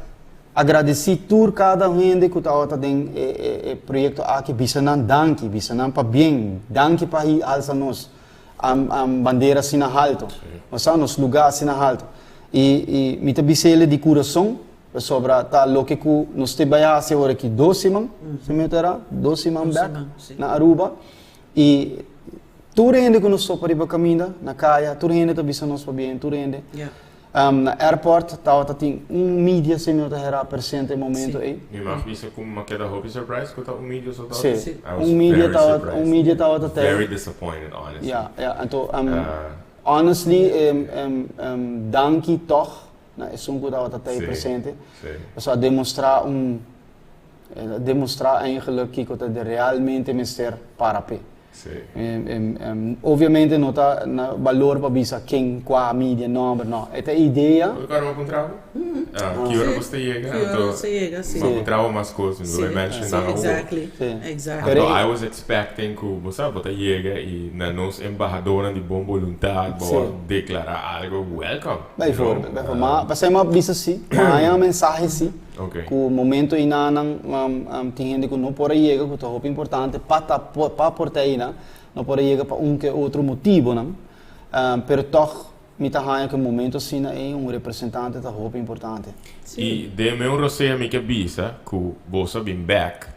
agradeci tur cada hende cu tabata den e e e proyecto aki, bisa nan danki, bisa nan pabien, danki pa hi alsa nos bandera asina halto, osea nos lugar asina halto. Y y mi ta bis'ele di curason pasobra ta loke cu nos te bay haci awor aki dos siman, si mi no ta era, dos siman bek na Aruba y Tur hende ku nos topa riba kaminda, na kaya, tur hende ta bisa nos pabien, tur hende. Na airport tabata tin un media si mi no ta hera presente e momento ei. Mi mag bisa ku mi a keda hopi surprise ku ta un media so tabata. Si, un media tabata, un media tabata te. Very disappointed honestly. Ya, ya, anto honestly danki tog na esun ku tabata te presente. Pasobra a demostra un, a demostra eigenlijk kiko ta de realmente mester para p'e. Sí. Obviamente no ta na balor pa bisa ken, kua, media, nomber, no. E ta e idea. Bo ta kòrda bo puntra bo? Ki ora bo ta yega? Ki ora bo ta yega, sí. Bo puntra bo mas kos, mi lo bai menshona nan awor. Exactly, exactly. Anto I was expecting ku bo sa bo ta yega i na nos embahadornan di bon boluntat bo a deklará algo, welcome. Bijvoorbeeld, bijvoorbeeld. Ma pasei mi a bisa sí, mi a haña mensahe sí. Ku momento einanan tin hende ku no por a yega ku ta hopi importante pa ta pa por ta einan, no por a yega pa un ke otro motibonan, pero tòg mi ta haña ku e momento asina ei un representante ta hopi importante. I den meu rosea mi ke bisa ku boso a bin bèk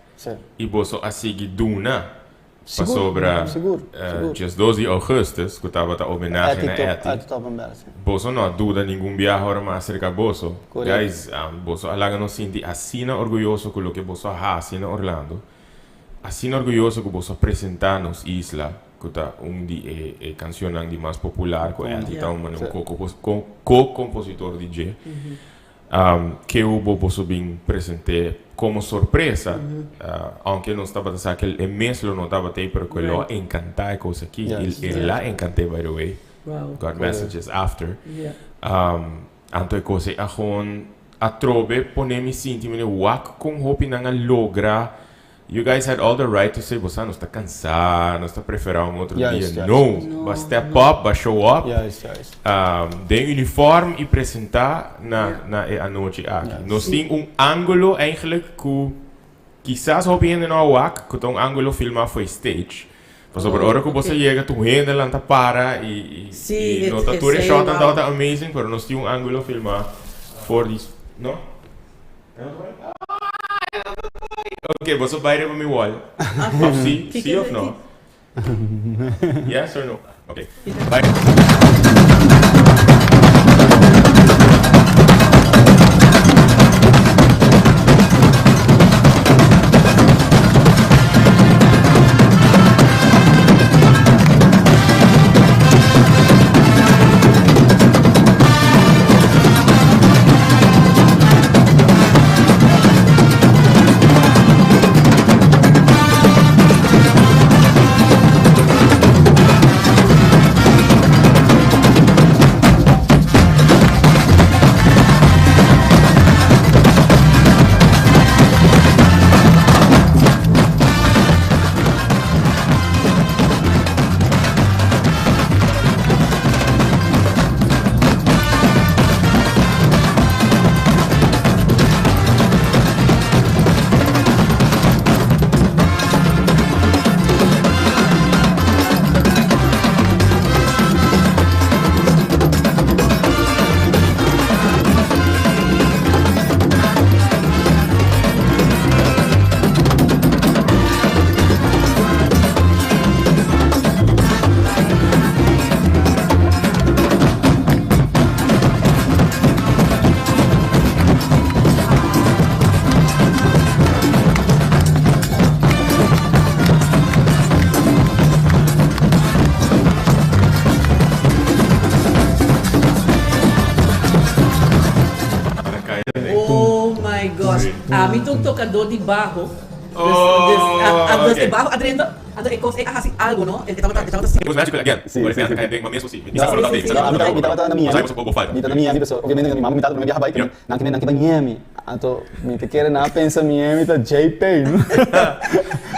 i boso a sigui duna Pasobra 12 di augustus, ku tabata homenahe na Etty, boso no a duda ningun biaha ora mi a aserka boso. Guys, boso a laga nos sinti asina orguyoso ku loke boso a hasi na Orlando, asina orguyoso ku boso a presentá nos isla, ku ta un di e kanshonnan di mas popular ku Etty ta un ko-kompositor di dje. Keu bo boso bin present'é komo sorpresa, aunke nos tabata sa ke e mes lo no tabata ei, pero ku e lo a enkantá e kos aki. I el a enkant'é by the way. Got messages after. Anto e kos ei a gewoon atrobe pone mi sinti mene wak kon hopi nan a logra. You guys had all the right to say bo sa nos ta cansa, nos ta prefera un otro dia. No, ba step up, ba show up. Den uniform y presenta na na e anochi aki. Nos tin un angulo eigenlijk cu kisas hopi hende no a wak, cu ta un angulo filma fo'i stage. Pasobra ora cu bo sa yega tur hende lan ta para y y no ta tur e shotnan tabata amazing, pero nos tin un angulo filma for di, no? Ok, boso bai riba mi wall. Of si, si of no? Yes or no? Ok. Bai. Ami ta un tokadó di baho. Oh, Dus oké. e baho a drenta, anto e kos ei a hasi algu, no? E tabata, e tabata It was magical again. Sí, Ora sí, e sí. band a kai den, ma mesmo si. Mi No, sa ku no ta sí, den, sí, sa ku no Mi ta ta, mi tabata na Miami. Sa ku bo falta. Mi ta na Miami, pasobra obviamente mi mama mi tata promé biaha bai, Ja. nan ke nan ke bai Miami. Anto mi ta kere nan a pensa Miami ta JP, no?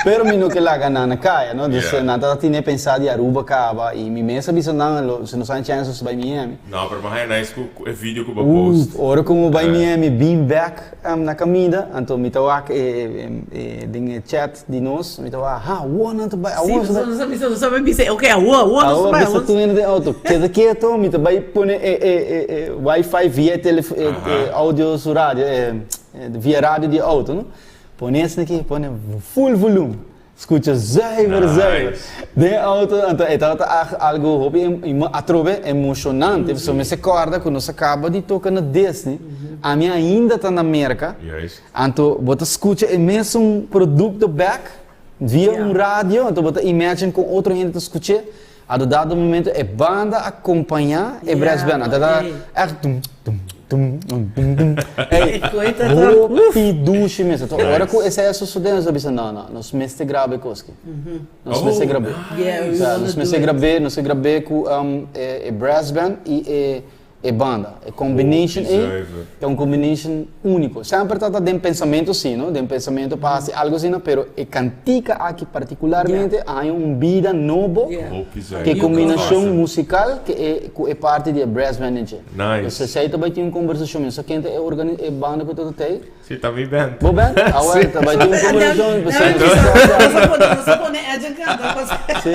Pero mi no ke laga nan na kaya, no? Dus Yeah. nan tabata tine pensa di Aruba kaba i mi mes a bisa nan lo si nos haña chèns nos ta bai Miami. No, pero bo haña nice ku ku e video ku bo Uf, post. ora ku mi bai Eh. Miami bin bèk na kaminda, anto mi ta wak e e den e chat di nos, mi ta wak, ha, awor nan ta bai, Sí, awor nos ta bai. nos a bisa, nos a bisa, ok, awor, awor nos ta Awor bai, bisa awor. tur hende den auto, keda keto, mi ta bai pone e e e e wifi via e telefo e e audio su radio, e via radio di e auto, no. Pone esaki aki, pone full volume. Scucha zuiver zuiver. Nice. Den auto, anto e tabata ach algo hopi em, atrobe emocionante. Pasobra mi se corda cu nos a caba di toca na Disney. Ami ainda ta na Merca. Juist. Anto bo ta scucha e mesun producto bek via un radio, anto bo ta imagine con otro hende ta scuch'e. Anto dado momento e banda a compaña e brass band. Anto ta echt dum dum dum dum dum dum. Ey, hopi dushi mes. Anto ora cu esey a sucede nos a bisa no no, nos mester graba e cos aki. Nos mester grab'e. Nos mester grab'e, nos a grab'e cu e brass band y e E banda, e combination ei ta un combination unico. Semper ta ta den pensamento si, no? Den pensamento pa haci algo asina, pero e cantica aki particularmente a haña un bida nobo cu e combinacion musical cu e cu e parti di e brass band den dje. Nice. Esei ta bay tin un conversacion, mi no sa ken ta e organi e banda cu ta ta tei. Si, ta mi band. Bo band? Ah, well, ta bai tin un combinacion. Nos a pone Edjean canta pas. Si.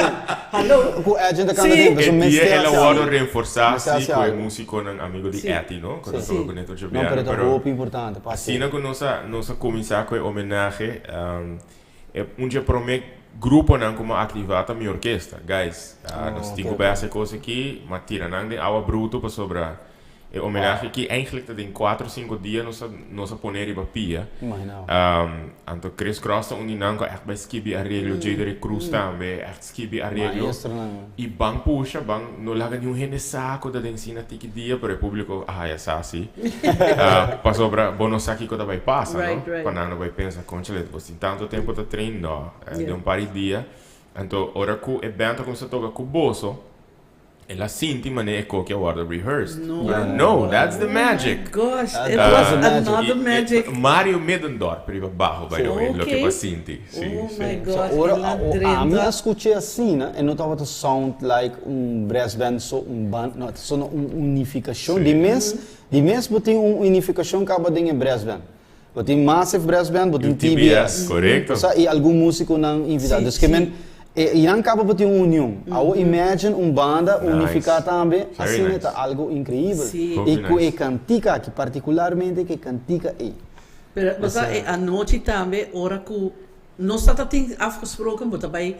Hallo. Cu Edjean ta canta den, pasobra E mester dia el a haci wordo algo. reforsa Mester si haci cu e algo. musiconan amigo di Si. Etty, no? Cu ta Si. toca cu Neto No, Jobiano, pero ta pero hopi importante pa haci. asina cu nos a nos a cuminsa cu e homenahe, e un dje prome gruponan cu mi a activa ta mi orkesta. Guys, nos tin cu bai haci e cos aki, mi a tira nan den awa bruto pasobra E homenahe aki eigenlijk ta den cuatro o cinco dia nos a nos a pone riba pia. Imaginao. Anto Chris Cross ta un di nan cu a echt bai skibi areglo, Jay Cruz tambe echt skibi areglo. Maestronan. Y ban pusha, ban no laga niun hende sa cu ta den sina tiki dia, pero e publico a haya sa si. Pasobra bo no sa kico ta bai pasa, no? Right, right. Pa nan no bai pensa, conchale, bo tin tanto tempo ta train, no. Den un par di dia. Anto ora cu e band a cuminsa toca cu boso, El a sinti manera e koki a wordo rehearsed. No. Pero no, that's the magic. Gosh, it That's was the magic. another magic. Mario Middendorp riba baho, by the way, loke Okay. bo a sinti. Si, Oh si. my So, gosh, ora el a a, o, ami drenta. a scucha asina e no tabata sound like un brass band so un band, no, ta sona un unificacion. Si. Di mes, di mes bo tin un unificacion caba den e brass band. Bo tin Massive Brass Band, bo tin TBS. TBS, korekto. Sa, i algun músikonan invitá. Sí, Dus ke sí. men, e inan kaba bo tin un union. Awo imagine un banda Nice. unifiká tambe, Very asina nice. ta algo inkreibel. Sí. I Hopi ku nice. e kantika aki, partikularmente ku e kantika ei. Pero bo sa e anochi tambe ora ku nos ta tin afgesproken bo ta bai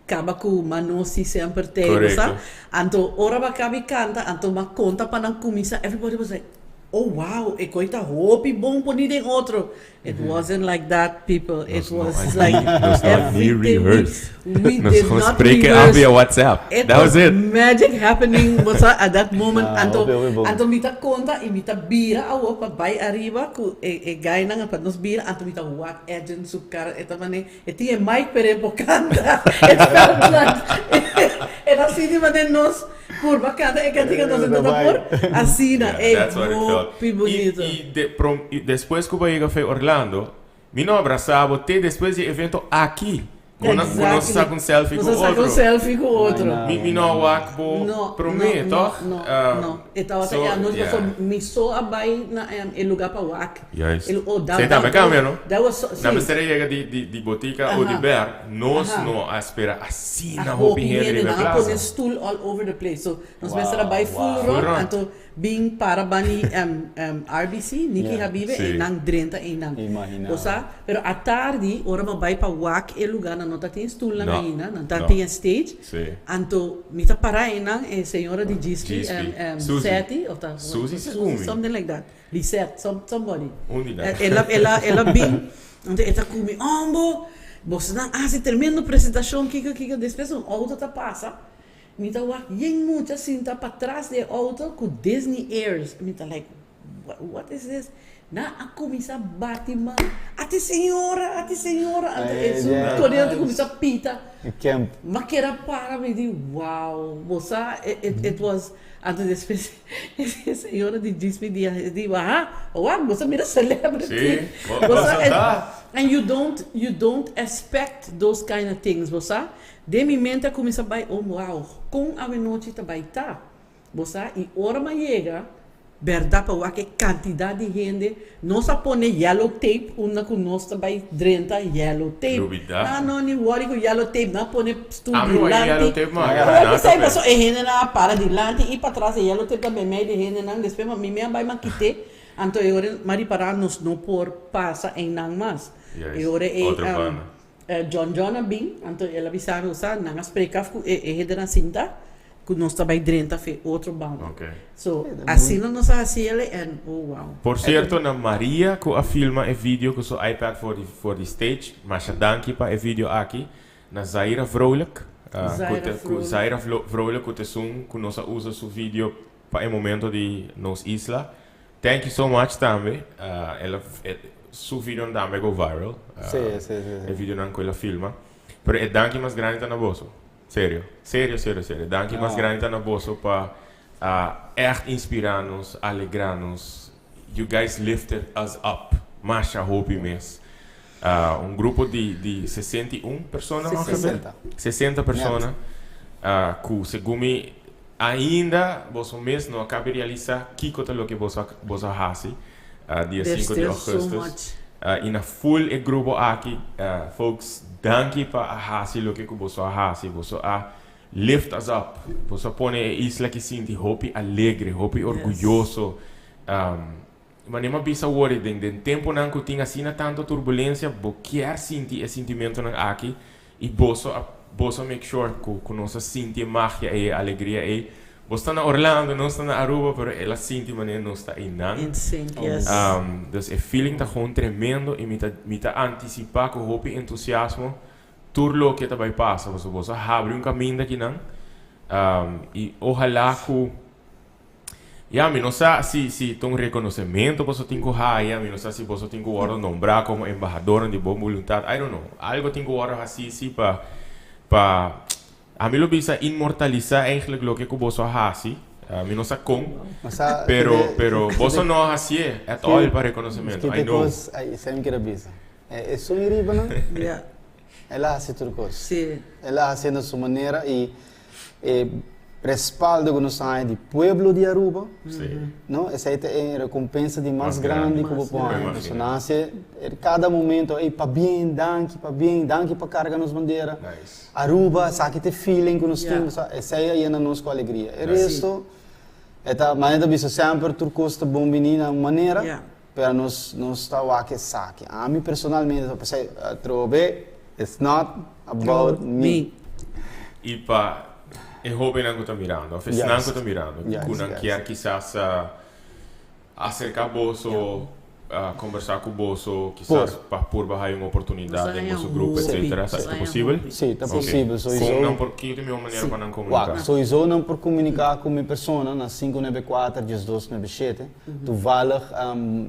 kaba ku Manosi semper tei, bo sa. Korekto. Anto ora bo a kaba i kanta, anto bo a konta pa nan kuminsá, everybody was like, Oh wow, e koi ta hopi bon poni den otro. It wasn't like that people, it Nos no was a like ni, nos no a ni everything we rehearse. we Nos did gewoon not spreken af rehearse. via WhatsApp. It That was was it. magic happening bo sa at that moment. Ah, Anto hopi hopi bon. anto mi ta konta i mi ta bira awor pa bai ariba ku e e guynan pa nos bira anto mi ta wak Edjean su kara e ta mane E tin e mic pero e por canta. It felt like e ta sinti manera nos purba canta e cantica nos e no ta por. Asina, Yeah, ey that's what it felt. hopi bonito. I, i, de, prom, i despues cu bo a yega fe Orlando, mi no a brasa bo te despues di e evento aki. Cu nos, cu nos saca un selfie Nos cu a saca un otro. selfie cu otro. Mi, mi no a wak bo No, prome, no, toch? no, Um, no. E tabata so, e anochi yeah. pasobra mi so a bay na e lugar pa wak. Juist. El, oh, dat, Esei tambe dat, cambia, no? dat was so, Na sí. mester a yega di, di, di botica o di Aha. ber, nos Aha. no a spera asina A hopi hopi hende hende, riba e nan a pone plaza. stoel all over the place. So, nos Wow, mester a bai full wow. Full rond, rond. anto bin para bani um, um, RBC, Nicky Yeah. Habibe, Sí. e nan drenta einan. Imagina. Bo sa? Pero atardi, ora bo bai pa wak e lugar, nan no ta tin stoelnan No, ainda, nan ta no. tin e stage. Sí. Anto mi ta para einan, e señora di Gispi, Gispi. um, um, Suzy. Seti, of ta, Suzy Suzy, Segumi. something like that. Lisette, some, somebody. Un di nan. El a, el a, el a bin, anto e ta ku mi, Ombo, bosonan hasi tremendo presentacion, kiko, kiko. Despues un auto ta pasa, mi ta wak yen mucha sinta patras di e auto ku Disney ears. Mi ta like, What is this? Nan a cuminsa bati man, Ati señora, ati señora, anto esun coriente cuminsa pita. M'a keda para mi di wow, bo sa it was, anto despues e señora di djis mi dia e di ha, wak bo sa mira celebrity. Bo sa, and you don't, you don't expect those kind of things, bo sa. Den mi mente a cuminsa bay, oh wow, con awenochi ta bay ta? Bo sa, y ora m'a yega, berdad pa wak e cantidad di hende, nos a pone yellow tape unda cu nos ta bay drenta yellow tape. Lubida. Nan no ni worry cu yellow tape, nan a pone stoel Ami wak e dilanti. yellow tape ma, Awor nan cu ta esey pe. paso e hendenan a para dilanti y patras, e yellow tape ta memey di hendenan, despues mi mi a bay m'a kite, anto e ora m'a ripara nos no por pasa eynan mas. Juist, E ora ey, otro banda. John John a bin, anto el a bisa nos, sa, nan a spreek af cu e hendenan sinta, cu nos ta bay drenta fe otro banda. So, asina nos a haci el en oh wow. Por cierto, na Maria cu a filma e video cu su iPad for di for di stage, masha danki pa e video aki. Na Zaira Vrolijk, cu te cu Zaira Vrolijk cu ta esun cu nos a usa su video pa e momento di nos isla. Thank you so much tambe. El a su videonan tambe a go viral. E videonan cu el a filma. Pero e danki mas grandi ta na boso. Serio. Serio, serio, serio. Danki mas grandi ta na boso pa a echt inspira nos, alegra nos. You guys lifted us up. Masha hopi mes. Un grupo di di 61 persona ongeveer? 60. 60 persona cu segun mi ainda boso mes no a cabe realisa kico ta loke boso a boso a haci dia There's 5 di still so augustus. much. Y na full e grupo aki folks danki pa a haci loke cu boso a haci. Boso a lift us up. Boso a pone e isla aki sinti hopi alegre, hopi orguyoso. Manera mi a bisa awor, den den temponan cu tin asina tanto turbulencia, bo kier sinti e sintimentonan aki y boso a boso a make sure cu cu nos a sinti e magia ey, e alegria ey. Bo sta na Orlando, nos ta na Aruba, pero el a sinti manera nos ta eynan. In sync, yes. Dus e feeling ta gewoon tremendo y mi ta mi ta anticipa cu hopi entusiasmo tur loke ta bay pasa, pasobra boso a habri un caminda akinan y ohala cu. Ya, mi no sa si si ta un reconocemento boso tin cu haya, mi no sa si boso tin cu wordo nombra como embahadornan di bon boluntad, I don't know. Algo tin cu wordo haci si pa pa ami lo bisa inmortalisa eigenlijk loke cu boso a haci. Mi no sa con, pero pero boso no a hacié at all pa reconocemento, I know. Esei mi kier a bisa. Esun i riba nan, el a haci tur cos. El a haci na su manera y E respaldo ku nos haña di pueblo di Aruba, no? Esei ta e rekompensa di mas grandi ku bo por haña. Pasobra nan hasi kada momento, ey pabien, danki, pabien, danki pa karga nos bandera. Aruba, esaki ta e feeling ku nos tin. Esei a yena nos ku alegria. E resto, e ta, manera ta bisa semper tur kos ta bon bini na un manera, pero nos nos ta wak esaki. Ami personalmente ta pensá, atrobe, it's not about me. I pa e hobennan ku ta mirando, of esnan ku ta mirando, ku nan kier kisas aserká boso, kombersá ku boso, kisas pa purba haya un oportunidat den boso grupo, etsetera, sa ta posibel? Sí, ta posibel. Kon nan por, ki ta e mihó manera pa nan komuniká? Wak, sowieso nan por komuniká ku mi persona na 594 1297. Toevallig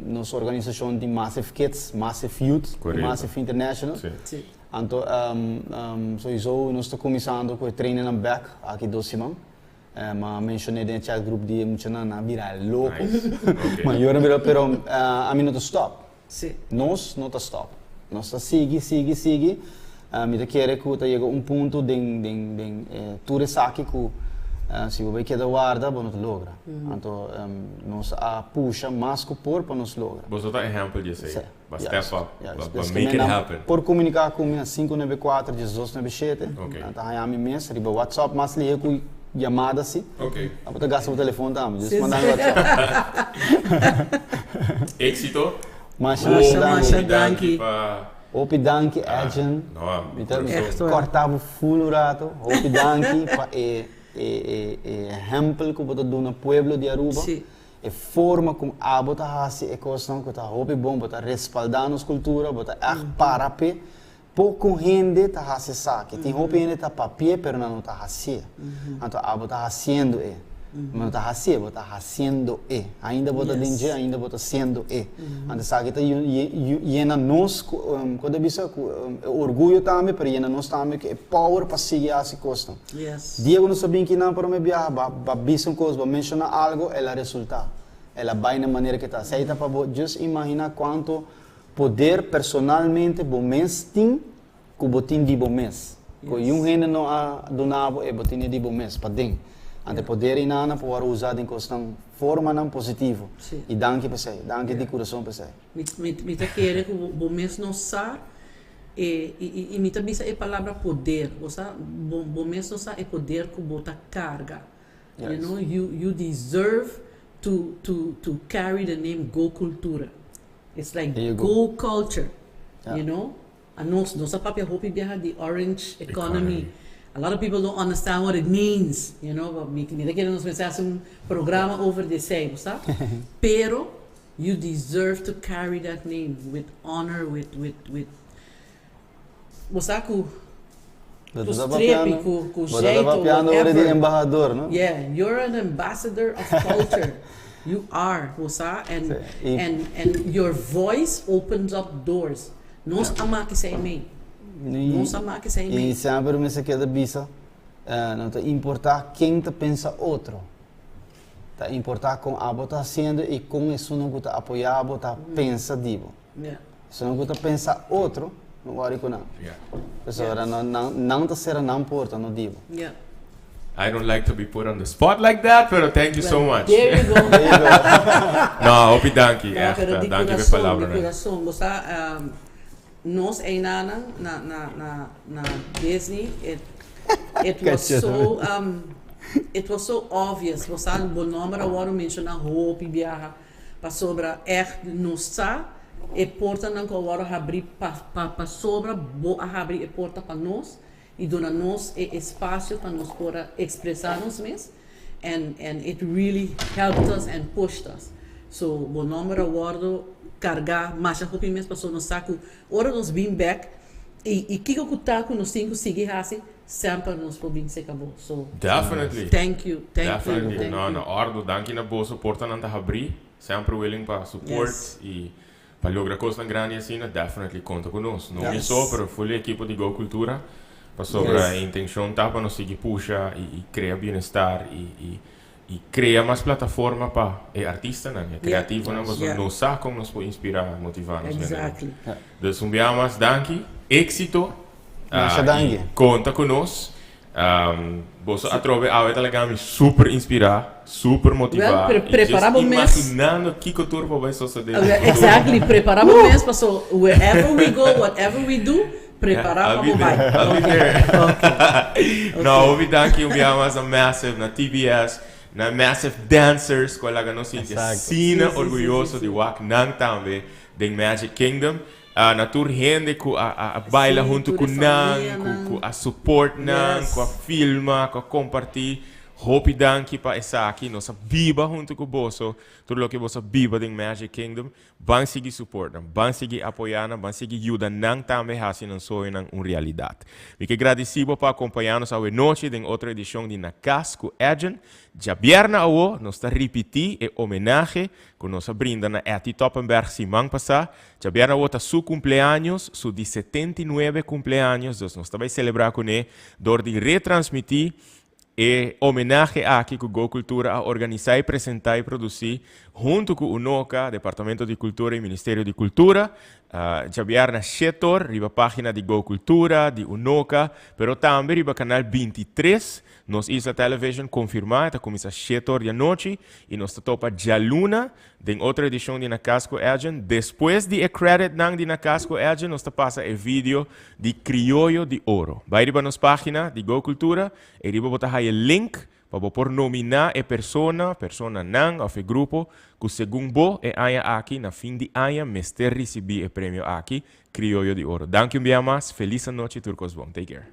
nos organisashon tin Massive Kids, Massive Youth i Massive International. Anto sowieso nos ta kuminsando ku e trainingnan bek aki dos siman. M'a menshoné den e chat group di e muchanan, nan a bira loko. Mayor a bira, pero ami no ta stòp. Nos no ta stòp. Nos ta sigui, sigui, sigui. Mi ta kere ku ta yega un punto den den den tur esaki ku si bo bai keda warda bo no ta logra. Anto nos a pusha mas ku por pa nos logra. Boso ta ehèmpel di esei. Pa step up, pa make it happen. Por komuniká ku mi na 594 1297. Nan ta haña mi mes riba WhatsApp mas lihe ku yamada si. Abo ta gasta bo telefon tambe, just manda mi WhatsApp. Éxito. Masha masha danki. Hopi danki pa. Hopi danki Edjean. Mi ta kòrta bo ful un rato. Hopi danki pa e ehèmpel ku bo ta duna pueblo di Aruba. E forma kon abo ta hasi e kosnan ku ta hopi bon, bo ta respaldá nos kultura, bo ta ègt para p'e. Poko hende ta hasi esaki. Tin hopi hende ta papi'é pero nan no ta hasié. Anto abo ta hasiendo e. Bo no ta hasié, bo ta hasiendo e. Ainda bo ta den dje, ainda bo ta siendo e. Anto esaki ta yena nos ku, kon ta bisa, ku e orguyo tambe, pero yena nos tambe ku e power pa sigui hasi kosnan. Dia ku nos a bin kinan promé biaha, bo a bisa un kos, bo a menshoná algu, el a resultá. El a bai na manera ke ta. Esei ta pa bo just imaginá kuantu poder personalmente bo mes tin ku bo tin di bo mes. Ku yun hende no a duna bo e bo tin e di bo mes paden. Anto e poder einana por wòrdu usá den kosnan, formanan positivo. I danki pa esei. Danki di kurason pa esei. Mi ta kere ku bo mes no sa e i mi ta bisa e palabra poder. Bo sa bo mes no sa e poder ku bo ta karga. You know you deserve to to to carry the name Go Cultura. It's like Go Culture. You know. Anos, nos a papia hopi biaha di orange economy. A lot of people don't understand what it means, you know, but mi mi ta kere nos mester hasi un programa over di esei, bo sa? Pero you deserve to carry that name with honor, with with with bo sa ku Bo ku ta strepi, papiando, ku ku bo ta jeito, papiando ora di whatever. embahador, no? Yeah, you're an ambassador of culture. You are, bo sa, and Sí, i and and your voice opens up doors. Nos a maki esei mei. Nos a maki esei mei. I semper mester keda bisa, no ta importá ken ta pensa otro. Ta importá kon abo ta hasiendo i kon esunnan ku ta apoyá bo ta pensa di bo. Esunnan ku ta pensa otro, no wòri ku nan. Pasobra nan ta sera nan porta, no di bo. I don't like to be put on the spot like that, pero thank you so much. There you go. No, hopi danki, No, echt. pero di Danki p'e kurason, di palabranan. kurason. Bo sa, nos einanan na, na, na, na Disney, it, it was so, it was so obvious. Bo sa, bo nomber a wòrdu menshoná hopi biaha, pasobra echt nos sa e portanan ku a wòrdu habrí pa, pa, pasobra bo a habri e porta pa nos. y duna nos e espacio pa nos por a expresa nos mes and and it really helped us and pushed us so bo nomber a wordo carga masha hopi mes pasobra nos sa cu ora nos bin bek y y kico cu ta cu nos tin cu sigui haci semper nos por bin seca bo so Definitely. thank you thank you Definitely. thank No, you. na ordo. Danki na boso portanan ta habri. Semper willing pa support Yes. y Pa logra kosnan grandi asina, definitely konta ku nos. No mi Yes. so, pero full e ekipo di Go Cultura. Pasobra Yes. e intenshon ta pa nos sigui pusha i i krea bienestar i i i krea mas plataforma pa e artistanan, e Yeah. kreativonan, pasobra Yeah. nos sa kon nos por inspirá, motivá nos hendenan. Exactly. Dus un bia mas danki, éksito, Masha i danki. konta ku nos. Boso atrobe awe ta laga mi super inspirá, super motivá Well, pre i just prepara bo mes. imaginando kiko tur por bai sosodé den futuro. Exactly, prepara bo mes paso wherever we go, whatever we do, prepara I'll pa be bo bai. there, I'll be there. Okay. No, hopi danki un bia mas na Massive, na TBS, na Massive Dancers ku a laga nos sinti Exacto. asina Sí, sí, sí, sí, orguyoso sí. di wak nan tambe den Magic Kingdom. Na tur hende ku a a baila Sí, huntu tur ku e nan, ku famianan. ku a support nan, ku a Yes. filma, ku a kompartí. Hopi danki pa esaki. Nos a biba huntu ku boso tur loke boso a biba den Magic Kingdom. Ban sigui support nan, ban sigui apoyá nan, ban sigui yuda nan tambe hasi nan soñonan un realidat. Mi ke gradisí bo pa akompañá nos awe nochi den otro edishon di Na Kas ku Edjean. Djabièrnè awo nos ta ripití e homenahe ku nos a brinda na Etty Toppenberg siman pasá. Djabièrnè awo ta su kumpleaños, su di 79 kumpleaños, dus nos ta bai selebrá kuné dor di retransmití e homenahe aki ku Go Cultura a organisá i presentá i produsí huntu ku Unoca, Departamento di Kultura i Ministerio di Kultura. Djabièrnè shetor riba página di Go Cultura, di Unoca, pero tambe riba kanal 23 Nos Isla Television konfirmá e ta kuminsá shetor di anochi i nos ta topa djaluna Den otro edishon di Na Cas cu Edjean, despues di e creditnan di Na Cas cu Edjean nos ta pasa e video di Crioyo di Oro. Bai riba nos pagina di Go Cultura e riba bo ta haya link pa bo por nomina e persona, personanan of e grupo cu segun bo e aña aki na fin di aña mester ricibi e premio aki, Crioyo di Oro. Danki un bia mas, felis anochi tur cos bon. Take care.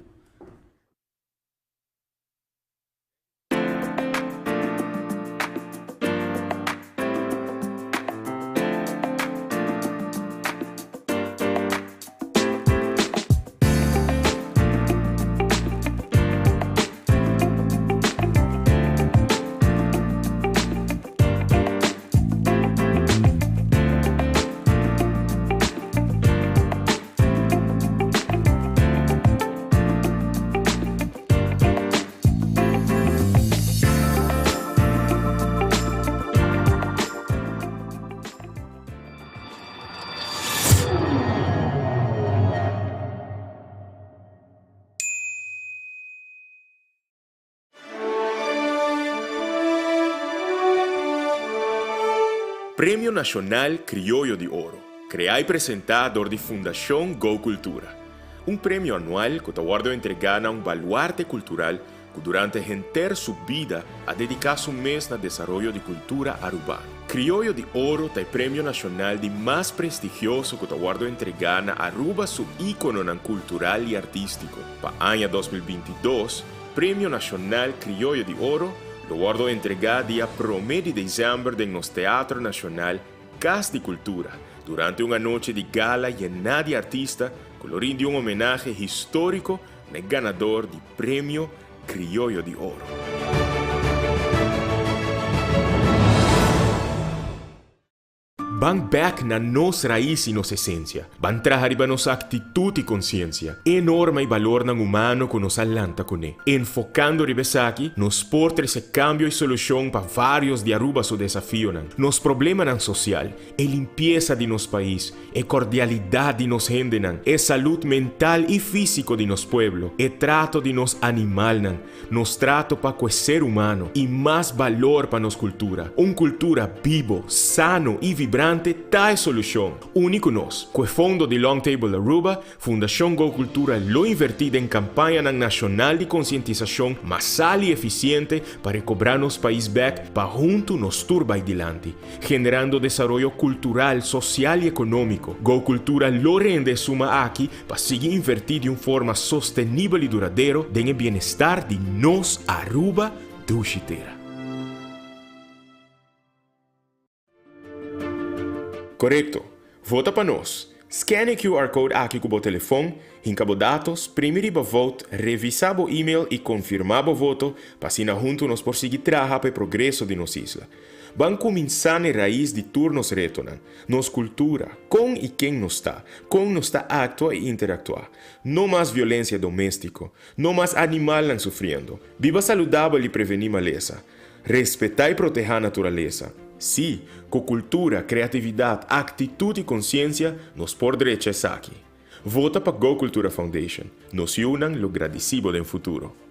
Premio Nashonal Krioyo di Oro, kreá i presentá dor di Fundashon Go Kultura. Un premio anual ku ta wòrdu entregá na un baluarte kultural ku durante henter su bida a dediká su mes na desaroyo di kultura arubano. Krioyo di Oro ta e premio nashonal di mas prestigioso ku ta wòrdu entregá na Aruba su íkononan kultural i artístiko. Pa aña 2022, Premio Nashonal Krioyo di Oro lo wòrdu entregá dia promé di desèmber den nos Teatro Nashonal Kas di Kultura, durante un anochi di gala yená di artista ku lo rindi un homenahe históriko na e ganador di Premio Krioyo di Oro. Ban bek na nos rais i nos esensia. Ban traha riba nos aktitut i konsiensia, e norma i balornan humano ku nos a lanta kuné. Enfokando riba esaki, nos por trese kambio i solushon pa vários di Aruba su desafionan, nos problemanan sosial, e limpiesa di nos pais, e kordialidat di nos hendenan, e salud mental i físiko di nos pueblo, e trato di nos animalnan, Nos trato pa ku e ser humano i mas balor pa nos kultura. Un kultura bibo, sano i vibrante ta e solushon. Uni ku nos. Ku e fondo di Long Table Aruba, Fundashon Go Kultura lo invertí den kampañanan nashonal di konsientisashon masal i efisiente pa rekobrá nos pais bèk pa huntu nos tur bai dilanti, generando desaroyo kultural, sosial i ekonómiko. Go Kultura lo rende e suma aki Pa sigui invertí di un forma sostenibel i duradero den e bienestar di nos Aruba dushi tera. Korekto! Vota pa nos! Scan e QR code aki ku bo telefon, hinka bo datos, primi riba Vote, revisá bo email i konfirmá bo voto pa asina huntu nos por sigui traha pa e progreso di nos isla. Ban kuminsá n'e rais di tur nos retonan, nos kultura, kon i ken nos ta, kon nos ta aktua i interaktuá. No mas violensia doméstiko, no mas animalnan sufriendo. Biba saludabel i prevení malesa. Respetá i protehá naturalesa. Sí, ku kultura, kreatividat, aktitut i konsiensia nos por drecha esaki. Vota pa Go Cultura Foundation. Nos yunan lo gradisí bo den futuro.